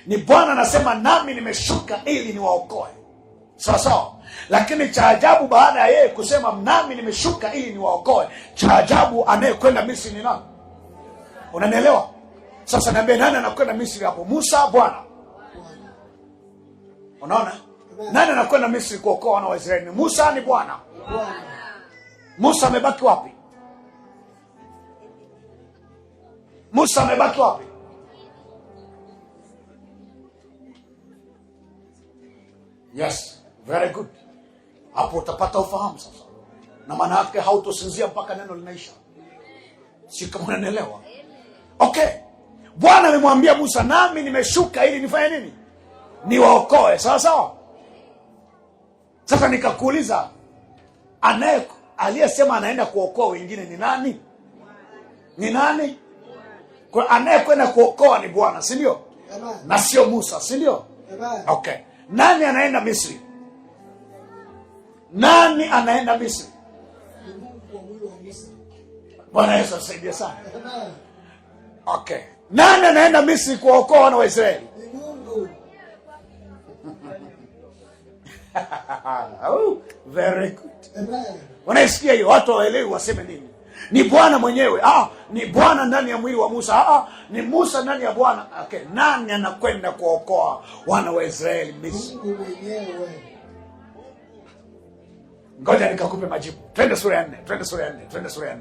S1: Ni Bwana anasema nami nimeshuka ili niwaokoe. Sawa sawa. Lakini cha ajabu, baada ya yeye kusema nami nimeshuka ili niwaokoe, cha ajabu anayekwenda Misri ni nani? Unanielewa? Sasa niambie, nani anakwenda Misri hapo? Musa, Bwana?
S2: Bwana.
S1: Unaona?
S2: Amen.
S1: Nani anakwenda Misri kuokoa wana wa Israeli? Ni Musa, ni Bwana?
S2: Bwana.
S1: Musa amebaki wapi? Musa amebaki wapi? Yes, very good. Hapo utapata ufahamu sasa, na maana yake hautosinzia mpaka neno linaisha. Si kama unanielewa? Okay, Bwana amemwambia Musa, nami nimeshuka ili nifanye nini? Niwaokoe. Sawa sawa. Sasa nikakuuliza, aliyesema anaenda kuokoa wengine ni nani? Ni nani? Kwa anayekwenda kuokoa ni Bwana, si ndio?
S2: Amen.
S1: Na sio Musa, si ndio?
S2: Amen.
S1: Okay. Nani anaenda Misri? Nani anaenda Misri?
S2: Ni Mungu wa mwili wa Musa.
S1: Bwana Yesu asaidie sana.
S2: Amen.
S1: Okay. Nani anaenda Misri kuwaokoa wana wa Israeli?
S2: Ni Mungu.
S1: Oh, very good.
S2: Amen.
S1: Wanaisikia hiyo, watu hawaelewi waseme nini. Ni Bwana mwenyewe. Ni Bwana ndani ya mwili wa Musa. Ni Musa ndani ya Bwana. Okay, nani anakwenda kuokoa wana wa Israeli Misri?
S2: Mungu mwenyewe.
S1: Ngoja nikakupe majibu. Twende sura ya 4, twende sura ya 4, twende sura ya 4.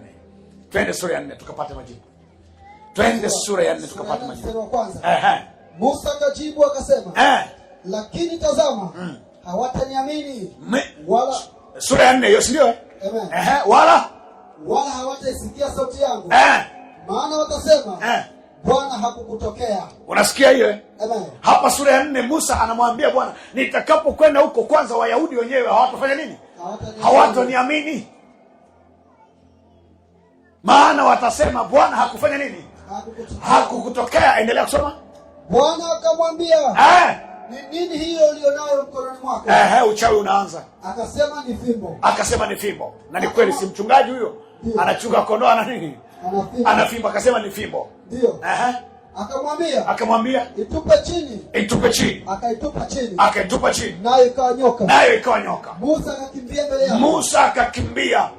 S1: Twende sura ya 4 tukapate majibu. Twende sura ya 4 tukapate majibu.
S2: Mstari wa kwanza.
S1: Ehe.
S2: Musa akajibu akasema, lakini tazama, hawataniamini wala
S1: Sura ya 4 hiyo, si ndio?
S2: Amen.
S1: Wala
S2: wala hawataisikia sauti yangu. Maana watasema, Bwana hakukutokea.
S1: Unasikia hiyo?
S2: Amen.
S1: Hapa sura ya 4 Musa anamwambia Bwana, nitakapokwenda huko kwanza Wayahudi wenyewe hawatafanya nini? Hawataniamini. Maana watasema Bwana hakufanya nini? Hakukutokea. Endelea kusoma.
S2: Bwana akamwambia, ni nini hiyo ulionayo mkononi mwako?
S1: Uchawi unaanza.
S2: Akasema ni fimbo.
S1: Akasema ni fimbo. Na ni kweli, si mchungaji huyo anachunga kondoo ana nini?
S2: Ana
S1: fimbo. Akasema ni fimbo.
S2: Ndio. Akamwambia, itupe chini.
S1: Itupe chini.
S2: Akaitupa chini.
S1: Akaitupa chini.
S2: Nayo ikawa nyoka.
S1: Nayo ikawa nyoka.
S2: Musa akakimbia mbele yake.
S1: Musa akakimbia.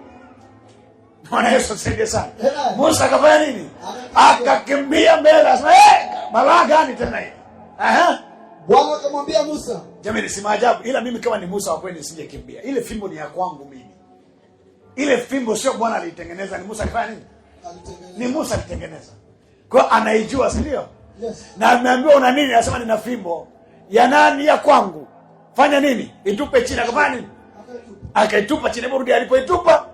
S1: Bwana Yesu asifiwe sana. Musa akafanya nini? Akakimbia mbele. Akasema, balaa gani tena hii?
S2: Bwana akamwambia Musa.
S1: Jamani, si maajabu, ila mimi kama ni Musa wa kweli nisingekimbia. Ile fimbo ni ya kwangu mimi. Ile fimbo sio Bwana aliitengeneza, ni Musa alifanya nini?
S2: Alitengeneza.
S1: Ni Musa alitengeneza. Kwa hiyo anaijua, si ndio?
S2: Yes.
S1: Na ameambiwa una nini? Anasema nina fimbo. Ya nani? Ya kwangu. Fanya nini? Itupe chini. Akafanya nini? Akaitupa chini. Hebu rudi alipoitupa.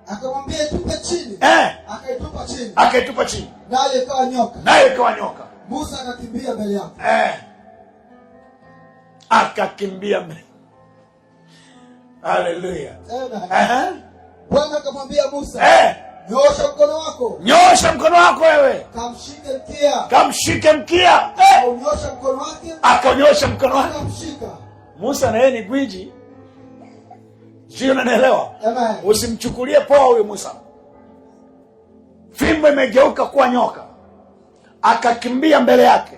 S2: Akamwambia itupe chini. Akaitupa chini.
S1: Akaitupa chini.
S2: Naye ikawa nyoka.
S1: Naye ikawa nyoka.
S2: Musa akakimbia mbele yake.
S1: Akakimbia mbele. Hallelujah.
S2: Amen. Bwana akamwambia Musa, nyoosha mkono wako.
S1: Nyoosha mkono wako wewe.
S2: Kamshike mkia.
S1: Kamshike mkia.
S2: Akaunyoosha mkono wake.
S1: Akaunyoosha mkono wake.
S2: Akamshika.
S1: Musa na yeye ni gwiji. Sio, unanielewa?
S2: Amen.
S1: Usimchukulie poa huyu Musa. Fimbo imegeuka kuwa nyoka. Akakimbia mbele yake.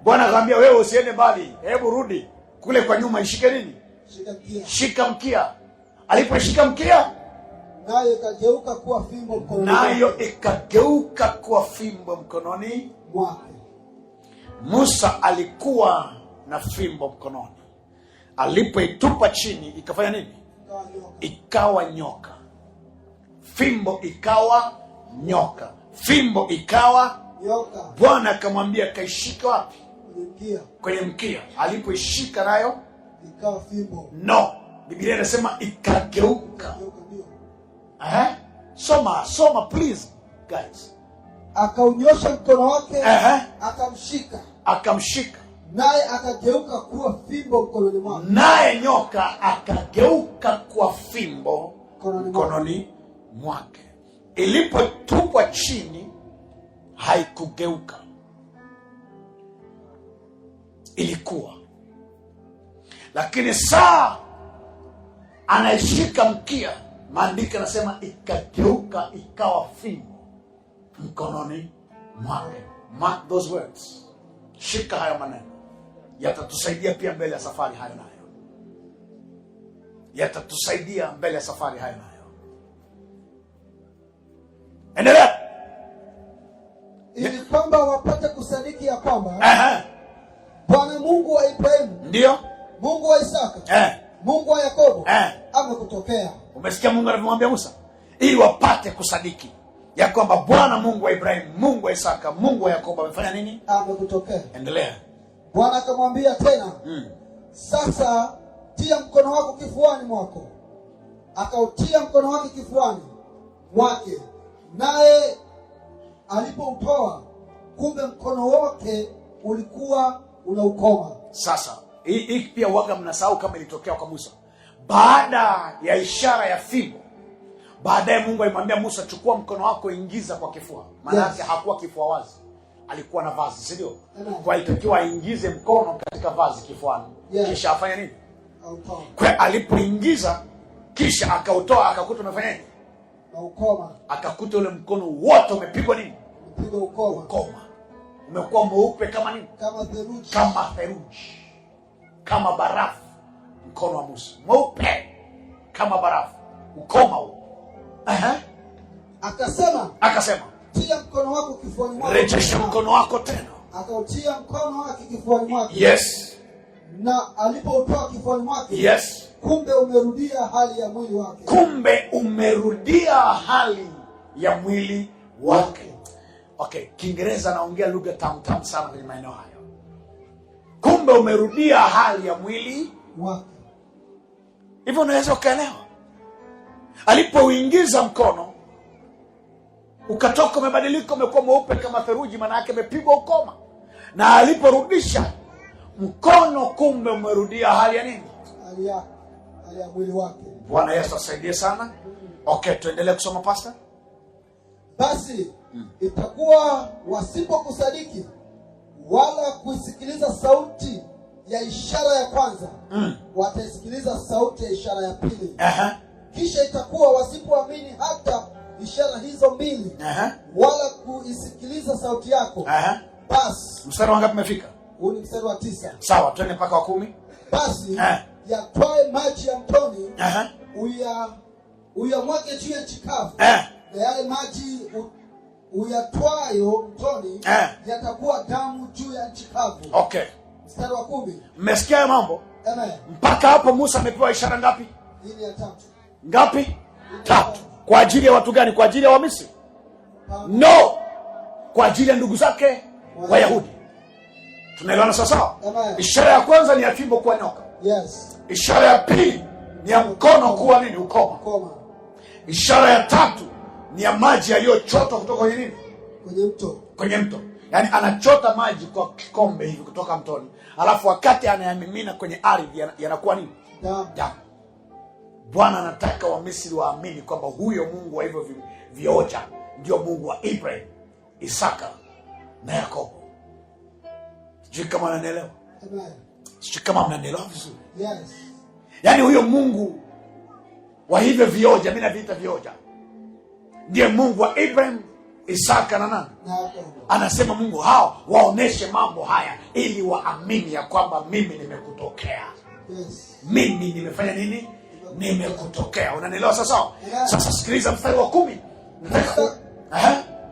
S1: Bwana akamwambia, wewe usiende mbali, hebu rudi kule kwa nyuma, ishike nini?
S2: Shika mkia.
S1: Shika mkia. Aliposhika mkia,
S2: nayo ikageuka kuwa fimbo mkononi.
S1: Nayo ikageuka kuwa fimbo mkononi
S2: mwake.
S1: Musa alikuwa na fimbo mkononi. Alipoitupa chini ikafanya nini? Ikawa nyoka. Fimbo ikawa nyoka. Fimbo ikawa
S2: nyoka.
S1: Bwana akamwambia kaishike wapi?
S2: Kwenye mkia.
S1: Kwenye mkia. Alipoishika nayo
S2: ikawa fimbo.
S1: No, Biblia inasema ikageuka.
S2: Nyoka, ndio.
S1: Soma, soma please guys.
S2: Akaunyosha mkono wake, akamshika.
S1: Akamshika.
S2: Naye akageuka kuwa fimbo mkononi mwake.
S1: Naye nyoka akageuka kuwa fimbo mkononi mwake. Ilipotupwa chini haikugeuka. Ilikuwa. Lakini saa anaishika mkia, maandiko yanasema ikageuka ikawa fimbo mkononi mwake. Mark those words. Shika hayo maneno. Yatatusaidia pia mbele ya safari hayo nayo. Yatatusaidia mbele ya safari hayo nayo. Endelea.
S2: Ili kwamba wapate kusadiki ya kwamba Bwana Mungu wa Ibrahimu,
S1: ndio,
S2: Mungu wa Isaka, Mungu wa Yakobo amekutokea.
S1: Umesikia Mungu anavyomwambia Musa? Ili wapate kusadiki ya kwamba Bwana Mungu wa Ibrahimu, Mungu wa Isaka, Mungu wa Yakobo amefanya nini?
S2: Amekutokea.
S1: Endelea.
S2: Bwana akamwambia tena, sasa tia mkono wako kifuani mwako. Akautia mkono wake kifuani mwake, naye alipoutoa, kumbe mkono wake ulikuwa una ukoma.
S1: Sasa hii pia waga mnasahau kama ilitokea kwa Musa. Baada ya ishara ya fimbo, baadaye Mungu alimwambia Musa, chukua mkono wako ingiza kwa kifua. Maana yake hakuwa kifua wazi, alikuwa na vazi, si ndio? Kwa alitakiwa aingize mkono katika vazi kifuani. Kisha afanye nini? Kwa alipoingiza kisha akautoa, akakuta umefanya nini?
S2: Na ukoma.
S1: Akakuta ule mkono wote umepigwa nini?
S2: Umepigwa ukoma.
S1: Ukoma. Umekuwa mweupe kama nini?
S2: Kama theluji.
S1: Kama theluji. Kama barafu. Mkono wa Musa mweupe kama barafu. Ukoma huo.
S2: Akasema, tia mkono wako kifuani mwako.
S1: Rejesha mkono wako tena.
S2: Akautia mkono wake kifuani mwake.
S1: Yes.
S2: Na alipoutoa kifuani mwake,
S1: yes,
S2: kumbe umerudia hali ya mwili wake.
S1: Kumbe umerudia hali ya mwili wake. Okay, Kiingereza naongea lugha tamu tamu sana kwenye maeneo hayo. Kumbe umerudia hali ya mwili
S2: wake.
S1: Hivyo unaweza ukaelewa. Alipouingiza mkono ukatoka umebadilika, umekuwa mweupe kama theluji, maana yake umepigwa ukoma. Na aliporudisha mkono, kumbe umerudia hali ya nini?
S2: Hali ya mwili wake.
S1: Bwana Yesu asaidie sana. Okay, tuendelee kusoma pastor.
S2: Basi itakuwa wasipokusadiki wala kuisikiliza sauti ya ishara ya kwanza, wataisikiliza sauti ya ishara ya pili. Kisha itakuwa wasipoamini hata ishara hizo mbili, wala kuisikiliza sauti yako. Basi
S1: mstari wa ngapi umefika?
S2: Huu ni mstari wa 9.
S1: Sawa, twende mpaka wa 10.
S2: Basi yatwae maji ya mtoni, uyamwage juu ya nchi kavu. Na yale maji uyatwayo mtoni yatakuwa damu juu ya nchi kavu.
S1: Okay.
S2: Mstari wa 10.
S1: Mmesikia hayo mambo?
S2: Amen.
S1: Mpaka hapo Musa amepewa ishara ngapi?
S2: Hii ni ya 3.
S1: Ngapi? 3. Kwa ajili ya watu gani? Kwa ajili ya Wamisri? No. Kwa ajili ya ndugu zake Wayahudi. Tunaelewana sawa sawa? Ishara ya kwanza ni ya fimbo kuwa nyoka.
S2: Yes.
S1: Ishara ya pili ni ya mkono kuwa nini? Ukoma.
S2: Ukoma.
S1: Ishara ya tatu ni ya maji yaliyochotwa kutoka kwenye nini?
S2: Kwenye mto.
S1: Kwenye mto. Yaani anachota maji kwa kikombe hivi kutoka mtoni. Alafu wakati anayamimina kwenye ardhi yanakuwa nini? Damu. Bwana anataka Wamisri waamini kwamba huyo Mungu wa hivyo vioja ndio Mungu wa Ibrahim, Isaka na Yakobo. Sijui kama mnanielewa.
S2: Amen.
S1: Sijui kama mnanielewa vizuri.
S2: Yes.
S1: Yaani huyo Mungu wa hivyo vioja, mimi naviita vioja, ndiye Mungu wa Ibrahim, Isaka na nani? Anasema Mungu hao waoneshe mambo haya ili waamini ya kwamba mimi nimekutokea.
S2: Yes.
S1: Mimi nimefanya nini? Nimekutokea. Unanielewa sasa?
S2: Yeah.
S1: Sasa sikiliza mstari wa 10.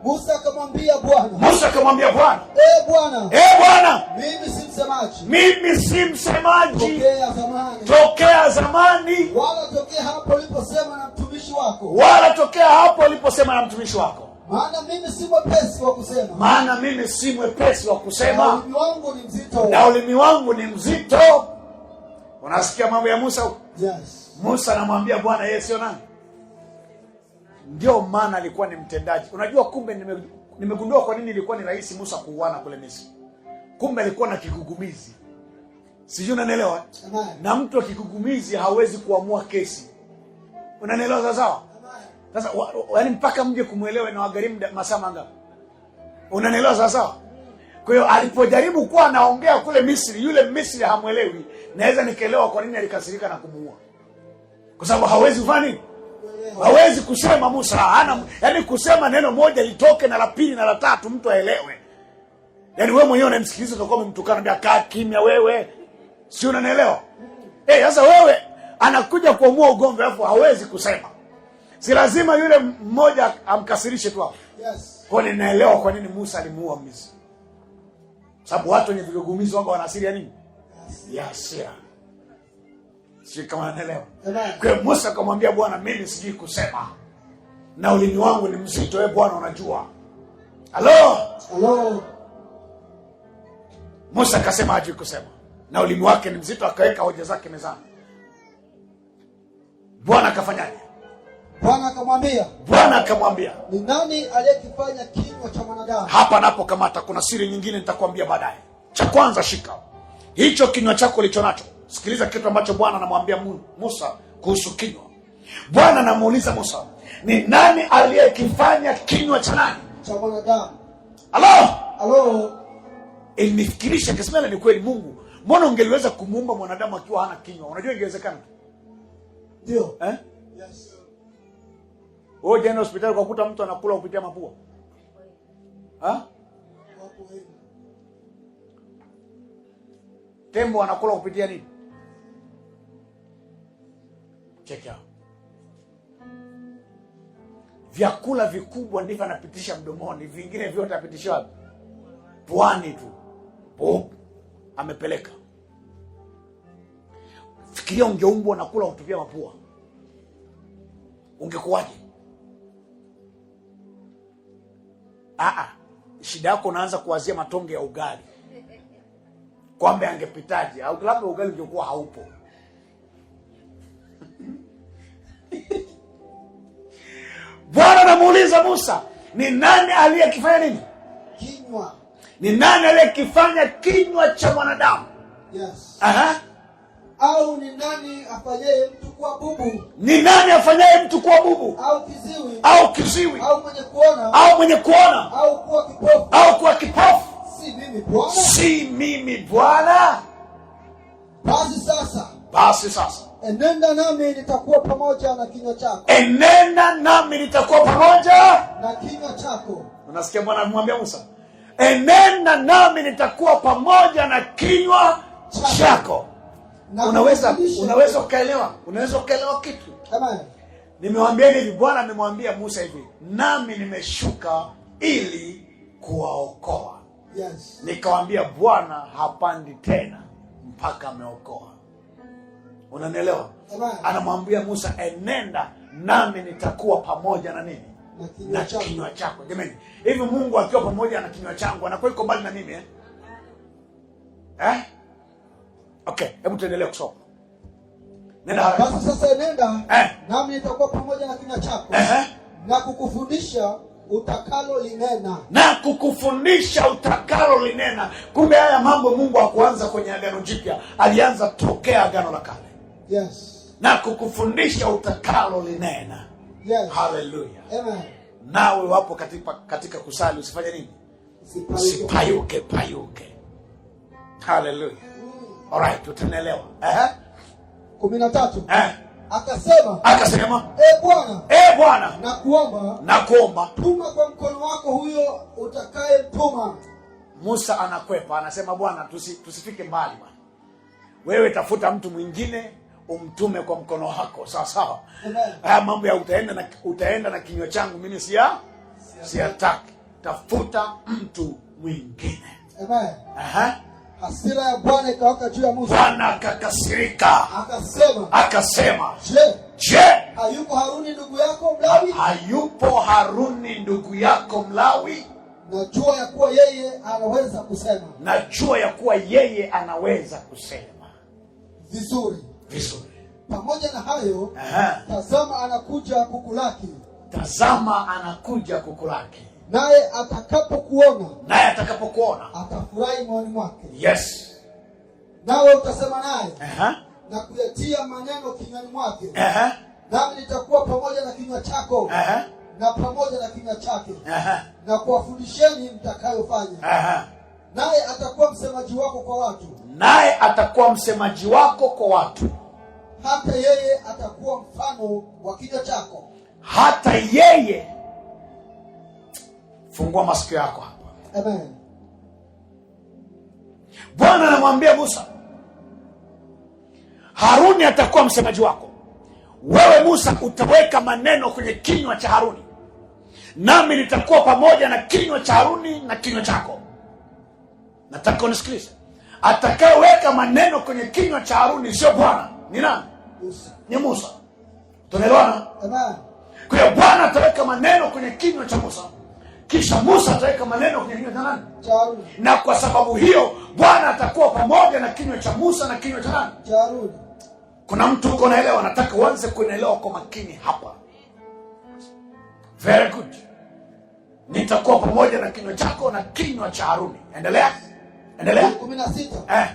S2: Musa akamwambia Bwana.
S1: Musa akamwambia Bwana.
S2: Ee Bwana.
S1: Ee Bwana.
S2: Mimi si msemaji.
S1: Mimi si msemaji.
S2: Tokea zamani.
S1: Tokea zamani.
S2: Wala tokea hapo uliposema na mtumishi wako.
S1: Wala tokea hapo uliposema na mtumishi wako.
S2: Maana mimi si mwepesi wa kusema.
S1: Maana mimi si mwepesi wa
S2: Na
S1: kusema,
S2: ulimi wangu ni mzito.
S1: Na ulimi wangu ni mzito. Unasikia mambo ya Musa huko?
S2: Yes.
S1: Musa anamwambia Bwana yeye sio nani. Ndio maana alikuwa ni mtendaji. Unajua, kumbe nimegundua kwa nini ilikuwa ni rahisi Musa kuuana kule Misri. Kumbe alikuwa na kigugumizi. Sijui unanielewa?
S2: Amen.
S1: Na mtu wa kigugumizi hawezi kuamua kesi. Unanielewa sawa sawa?
S2: Amen.
S1: Sasa yaani mpaka mje kumuelewa na wagharimu masaa mangapi? Unanielewa sawa sawa? Kwa hiyo alipojaribu kuwa anaongea kule Misri, yule Misri hamuelewi. Naweza nikaelewa kwa nini alikasirika na kumuua. Kwa sababu hawezi kufanya nini? Hawezi kusema Musa hana, yaani kusema neno moja litoke na la pili na la tatu mtu aelewe. Yaani wewe mwenyewe unamsikiliza utakuwa umemtukana, ambia kaa kimya wewe. Si unanielewa? Sasa wewe anakuja kuamua ugomvi alafu hawezi kusema. Si lazima yule mmoja amkasirishe tu hapo.
S2: Yes.
S1: Kwa nini naelewa kwa nini Musa alimuua Misri? Sababu watu wenye vigugumizi wao wana asili ya nini? Ya hasira. Sijui kama naelewa.
S2: Amen.
S1: Kwa hiyo Musa akamwambia Bwana, mimi sijui kusema na ulimi wangu ni mzito, wewe Bwana unajua. Halo?
S2: Halo.
S1: Musa akasema hajui kusema na ulimi wake ni mzito, akaweka hoja zake mezani. Bwana akafanyaje?
S2: Bwana akamwambia,
S1: Bwana akamwambia,
S2: ni nani aliyekifanya kinywa cha mwanadamu?
S1: Hapa napo kamata, kuna siri nyingine nitakwambia baadaye. Cha kwanza shika hicho kinywa chako ulicho nacho. Sikiliza kitu ambacho Bwana anamwambia Musa kuhusu kinywa. Bwana anamuuliza Musa, ni nani aliyekifanya kinywa cha nani?
S2: Cha mwanadamu.
S1: Halo?
S2: Halo.
S1: Ilinifikirisha akasema ni kweli Mungu, mbona ungeliweza kumuumba mwanadamu akiwa hana kinywa? Unajua ingewezekana?
S2: Ndio.
S1: Eh?
S2: Yes.
S1: Wewe jana hospitali kwa kukuta mtu anakula kupitia mapua. Ha?
S2: Wapo wengi.
S1: Tembo anakula kupitia nini? Check out. Vyakula vikubwa ndivyo anapitisha mdomoni, vingine vyote apitisha wapi? Puani tu. Pop. Amepeleka. Fikiria ungeumbwa na kula kutupia mapua. Ungekuwaje? Shida yako unaanza kuwazia matonge ya ugali. Kwamba angepitaje? Au labda ugali ungekuwa haupo. Bwana anamuuliza Musa, ni nani aliyekifanya nini?
S2: Kinywa.
S1: Ni nani aliyekifanya kinywa cha mwanadamu?
S2: Yes.
S1: Aha.
S2: Au ni nani afanyaye mtu kuwa bubu?
S1: Ni nani afanyaye mtu kuwa bubu?
S2: Au kiziwi?
S1: Au kiziwi?
S2: Au mwenye kuona?
S1: Au mwenye kuona?
S2: Au kuwa kipofu?
S1: Au kuwa kipofu?
S2: Si mimi Bwana?
S1: Si mimi Bwana?
S2: Basi sasa.
S1: Basi sasa.
S2: Enenda nami nitakuwa pamoja na kinywa chako.
S1: Enenda nami nitakuwa pamoja
S2: na kinywa chako.
S1: Unasikia Bwana anamwambia Musa, enenda nami nitakuwa pamoja na kinywa chako.
S2: Na
S1: Unaweza ukaelewa, unaweza ukaelewa kitu.
S2: Amen.
S1: Nimewambia hivi, Bwana amemwambia Musa hivi, nami nimeshuka ili kuwaokoa.
S2: Yes.
S1: Nikamwambia Bwana hapandi tena mpaka ameokoa. Unanielewa?
S2: Amen.
S1: Anamwambia Musa, enenda nami nitakuwa pamoja na nini?
S2: Na kinywa
S1: Na
S2: chako.
S1: kinywa chako. Jamani, hivi Mungu akiwa pamoja na kinywa changu anakuwa yuko mbali na mimi eh? Eh? Okay, hebu tuendelee kusoma. Nenda haraka.
S2: Basi sasa enenda nami nitakuwa pamoja na kinywa chako. Na kukufundisha utakalo linena.
S1: Na kukufundisha utakalo linena. Kumbe haya mambo Mungu hakuanza kwenye Agano Jipya, alianza tokea Agano la Kale.
S2: Yes.
S1: Na kukufundisha utakalo linena.
S2: Yes.
S1: Hallelujah.
S2: Amen.
S1: Nawe wapo katika kusali usifanye nini?
S2: Usipayuke.
S1: Usipayuke payuke. Hallelujah. All right, utanielewa.
S2: 13. Akasema,
S1: Akasema,
S2: E Bwana,
S1: E Bwana,
S2: nakuomba,
S1: nakuomba,
S2: tuma kwa mkono wako huyo utakayemtuma.
S1: Musa anakwepa, anasema Bwana, tusifike mbali bwana. Wewe tafuta mtu mwingine umtume kwa mkono wako. Sawa sawa.
S2: Amen.
S1: Haya mambo ya utaenda na kinywa changu mimi siyataki. Tafuta mtu mwingine.
S2: Amen.
S1: Aha.
S2: Hasira ya Bwana ikawaka juu ya Musa.
S1: Bwana akakasirika.
S2: Akasema,
S1: Akasema,
S2: Je,
S1: Je,
S2: Hayuko Haruni ndugu yako Mlawi?
S1: Hayupo Haruni ndugu yako Mlawi?
S2: Najua ya kuwa yeye anaweza kusema.
S1: Najua ya kuwa yeye anaweza kusema
S2: vizuri.
S1: Vizuri.
S2: Pamoja na hayo, tazama anakuja kukulaki.
S1: Tazama anakuja kukulaki.
S2: Naye atakapokuona,
S1: naye atakapokuona
S2: atafurahi moyoni mwake.
S1: Yes.
S2: Nawe utasema naye na kuyatia maneno kinywani mwake. Nami nitakuwa pamoja na kinywa chako na pamoja na kinywa chake na kuwafundisheni mtakayofanya. Naye atakuwa msemaji wako kwa watu.
S1: Naye atakuwa msemaji wako kwa watu.
S2: Hata yeye atakuwa mfano wa kinywa chako.
S1: Hata yeye. Fungua masikio yako hapa.
S2: Amen.
S1: Bwana anamwambia Musa, Haruni atakuwa msemaji wako. Wewe Musa utaweka maneno kwenye kinywa cha Haruni, nami nitakuwa pamoja na kinywa cha Haruni na kinywa chako. Nataka unisikilize. Atakayeweka maneno kwenye kinywa cha Haruni sio Bwana, ni nani?
S2: Musa.
S1: Ni Musa. Tunaelewana?
S2: Amen.
S1: Kwa hiyo Bwana ataweka maneno kwenye kinywa cha Musa, kisha Musa ataweka maneno kwenye kinywa cha nani?
S2: Cha Haruni.
S1: Na kwa sababu hiyo Bwana atakuwa pamoja na kinywa cha Musa na kinywa cha nani?
S2: Cha Haruni.
S1: Kuna mtu huko naelewa, nataka uanze kuelewa kwa makini hapa. Very good. Nitakuwa pamoja na kinywa chako na kinywa cha Haruni. Endelea. Endelea.
S2: 16.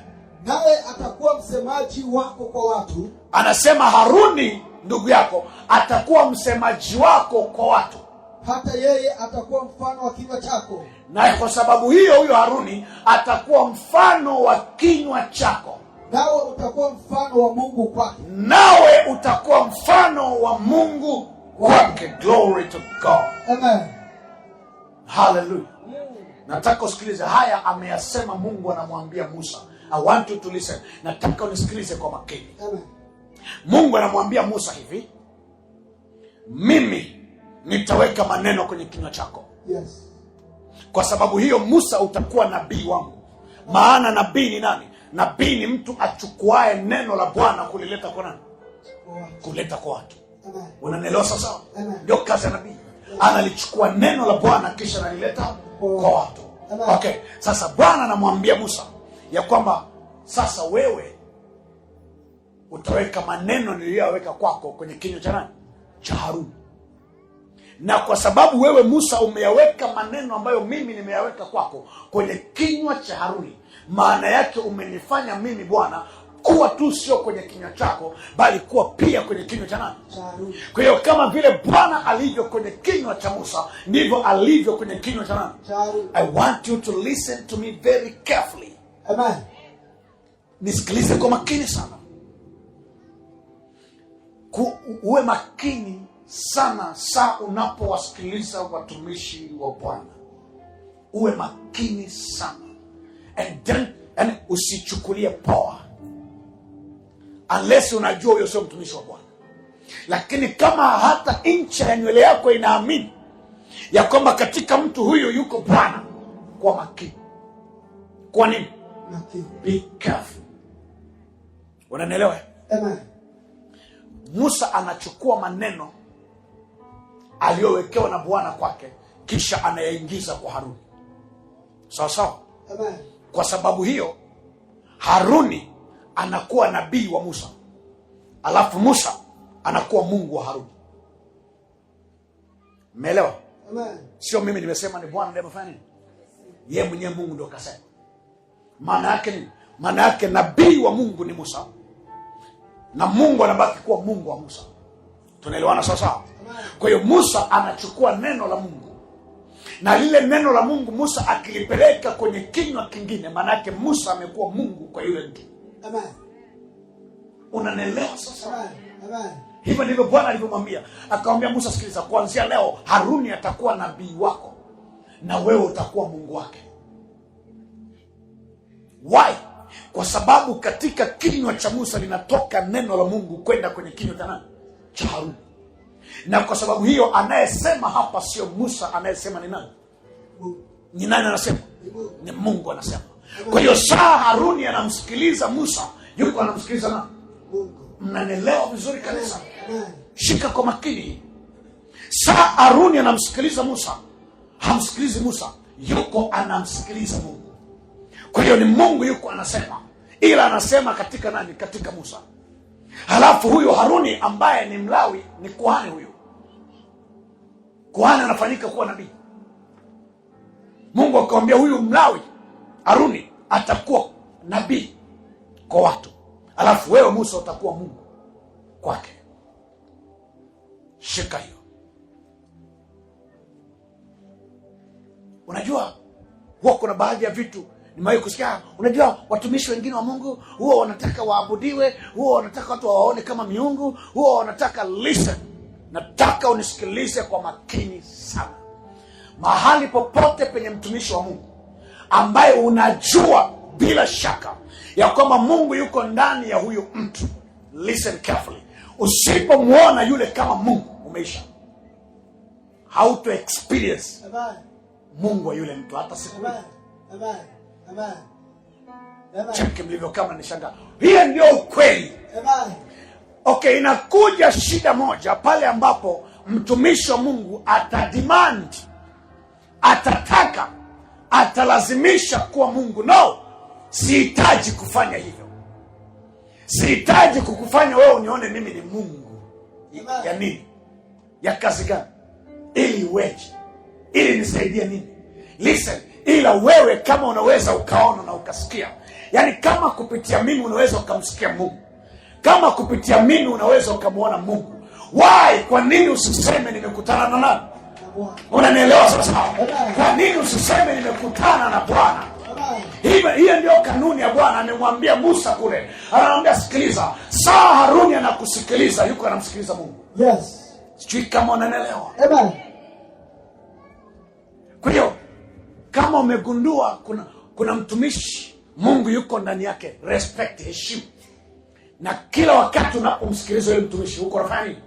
S2: Naye atakuwa msemaji wako kwa watu.
S1: Anasema Haruni ndugu yako atakuwa msemaji wako kwa watu.
S2: Hata yeye atakuwa mfano wa kinywa chako.
S1: Na kwa sababu hiyo huyo Haruni atakuwa mfano wa kinywa chako.
S2: Nawe utakuwa mfano wa Mungu kwake.
S1: Nawe utakuwa mfano wa Mungu kwake. Glory to God.
S2: Amen.
S1: Hallelujah. Nataka usikilize haya ameyasema Mungu anamwambia Musa. I want you to listen. Nataka unisikilize kwa makini.
S2: Amen.
S1: Mungu anamwambia Musa hivi, mimi nitaweka maneno kwenye kinywa chako.
S2: Yes.
S1: Kwa sababu hiyo Musa utakuwa nabii wangu. Maana nabii ni nani? Nabii ni mtu achukuae neno la Bwana kulileta kwa nani? Kuleta kwa watu. Unanielewa sasa? Ndio kazi ya nabii. Analichukua neno la Bwana kisha analileta kwa watu. Okay. Sasa Bwana anamwambia Musa ya kwamba sasa wewe utaweka maneno niliyoweka kwako kwenye kinywa cha nani? Cha Haruni. Na kwa sababu wewe Musa umeyaweka maneno ambayo mimi nimeyaweka kwako kwenye kinywa cha Haruni, maana yake umenifanya mimi Bwana kuwa tu sio kwenye kinywa chako, bali kuwa pia kwenye kinywa cha nani?
S2: Cha Haruni.
S1: Kwa hiyo kama vile Bwana alivyo kwenye kinywa cha Musa, ndivyo alivyo kwenye kinywa cha nani?
S2: Cha Haruni.
S1: I want you to listen to me very carefully.
S2: Amen.
S1: Nisikilize kwa makini sana. Uwe makini sana saa unapowasikiliza watumishi wa Bwana. Uwe makini sana. And then, and usichukulie poa. Unless unajua huyo sio mtumishi wa Bwana. Lakini kama hata incha ya nywele yako inaamini ya kwamba katika mtu huyu yuko Bwana, kwa makini. Kwa nini?
S2: Makini.
S1: Be careful. Unanielewa?
S2: Amen.
S1: Musa anachukua maneno aliyowekewa na Bwana kwake kisha anayaingiza kwa Haruni. Sawa sawa?
S2: Amen.
S1: Kwa sababu hiyo Haruni anakuwa nabii wa Musa. Alafu Musa anakuwa Mungu wa Haruni. Umeelewa?
S2: Amen.
S1: Sio mimi nimesema, ni Bwana ndiye amefanya nini? Yeye mwenyewe Mungu ndio kasema. Maana yake nini? Maana yake nabii wa Mungu ni Musa, na Mungu anabaki kuwa Mungu wa Musa. Tunaelewana sawa sawa? Kwa hiyo Musa anachukua neno la Mungu, na lile neno la Mungu Musa akilipeleka kwenye kinywa kingine, maana yake Musa amekuwa Mungu kwa yule mtu.
S2: Amen.
S1: Unanielewa sasa?
S2: Amen. Amen.
S1: Hivyo ndivyo Bwana alivyomwambia. Akamwambia Musa, sikiliza, kuanzia leo Haruni atakuwa nabii wako na wewe utakuwa Mungu wake. Why? Kwa sababu katika kinywa cha Musa linatoka neno la Mungu kwenda kwenye kinywa cha nani? Cha Haruni. Na kwa sababu hiyo anayesema hapa sio Musa, anayesema ni nani?
S2: Mungu.
S1: Ni nani anasema?
S2: Ni Mungu.
S1: Ni Mungu anasema. Kwa hiyo saa Haruni anamsikiliza Musa, yuko anamsikiliza nani?
S2: Mungu.
S1: Mnanielewa vizuri kanisa?
S2: Amen.
S1: Shika kwa makini. Saa Haruni anamsikiliza Musa, hamsikilizi Musa, yuko anamsikiliza Mungu. Kwa hiyo ni Mungu yuko anasema, ila anasema katika nani? Katika Musa. Halafu huyu Haruni ambaye ni Mlawi ni kuhani huyu. Kuhani anafanyika kuwa nabii. Mungu akamwambia huyu Mlawi Haruni atakuwa nabii kwa watu, alafu wewe Musa utakuwa Mungu kwake. Shika hiyo. Unajua huwa kuna baadhi ya vitu nimewahi kusikia. Unajua watumishi wengine wa Mungu huwa wanataka waabudiwe, huwa wanataka watu wawaone kama miungu, huwa wanataka. Listen, nataka unisikilize kwa makini sana. Mahali popote penye mtumishi wa Mungu ambaye unajua bila shaka ya kwamba Mungu yuko ndani ya huyu mtu, listen carefully, usipomwona yule kama Mungu, umeisha. Hauto experience
S2: Amen.
S1: Mungu wa yule mtu hata siku
S2: Amen. Amen. Amen. Amen.
S1: Cheki mlivyo kama nishangaa. Hiyo ndio ukweli.
S2: Amen.
S1: Okay, inakuja shida moja pale ambapo mtumishi wa Mungu atademand, atataka, atalazimisha kuwa Mungu. No, sihitaji kufanya hivyo. Sihitaji kukufanya wewe unione mimi ni Mungu. Ya nini? Ya kazi gani? Ili iweje? Ili nisaidie nini? Listen, ila wewe kama unaweza ukaona na ukasikia, yaani kama kupitia mimi unaweza ukamsikia Mungu, kama kupitia mimi unaweza ukamwona Mungu, why? Kwa nini usiseme nimekutana na nani?
S2: Na Bwana.
S1: Unanielewa sasa? Kwa nini usiseme nimekutana na Bwana?
S2: Amen.
S1: Hiyo ndio kanuni ya Bwana. Amemwambia Musa kule, anamwambia sikiliza, saa Haruni anakusikiliza, yuko anamsikiliza Mungu.
S2: Yes.
S1: Sijui kama unanielewa.
S2: Amen.
S1: Kwa hiyo kama umegundua kuna mtumishi Mungu yuko ndani yake, respect, heshimu. Na kila wakati unapomsikiliza yule mtumishi uko unafanya nini?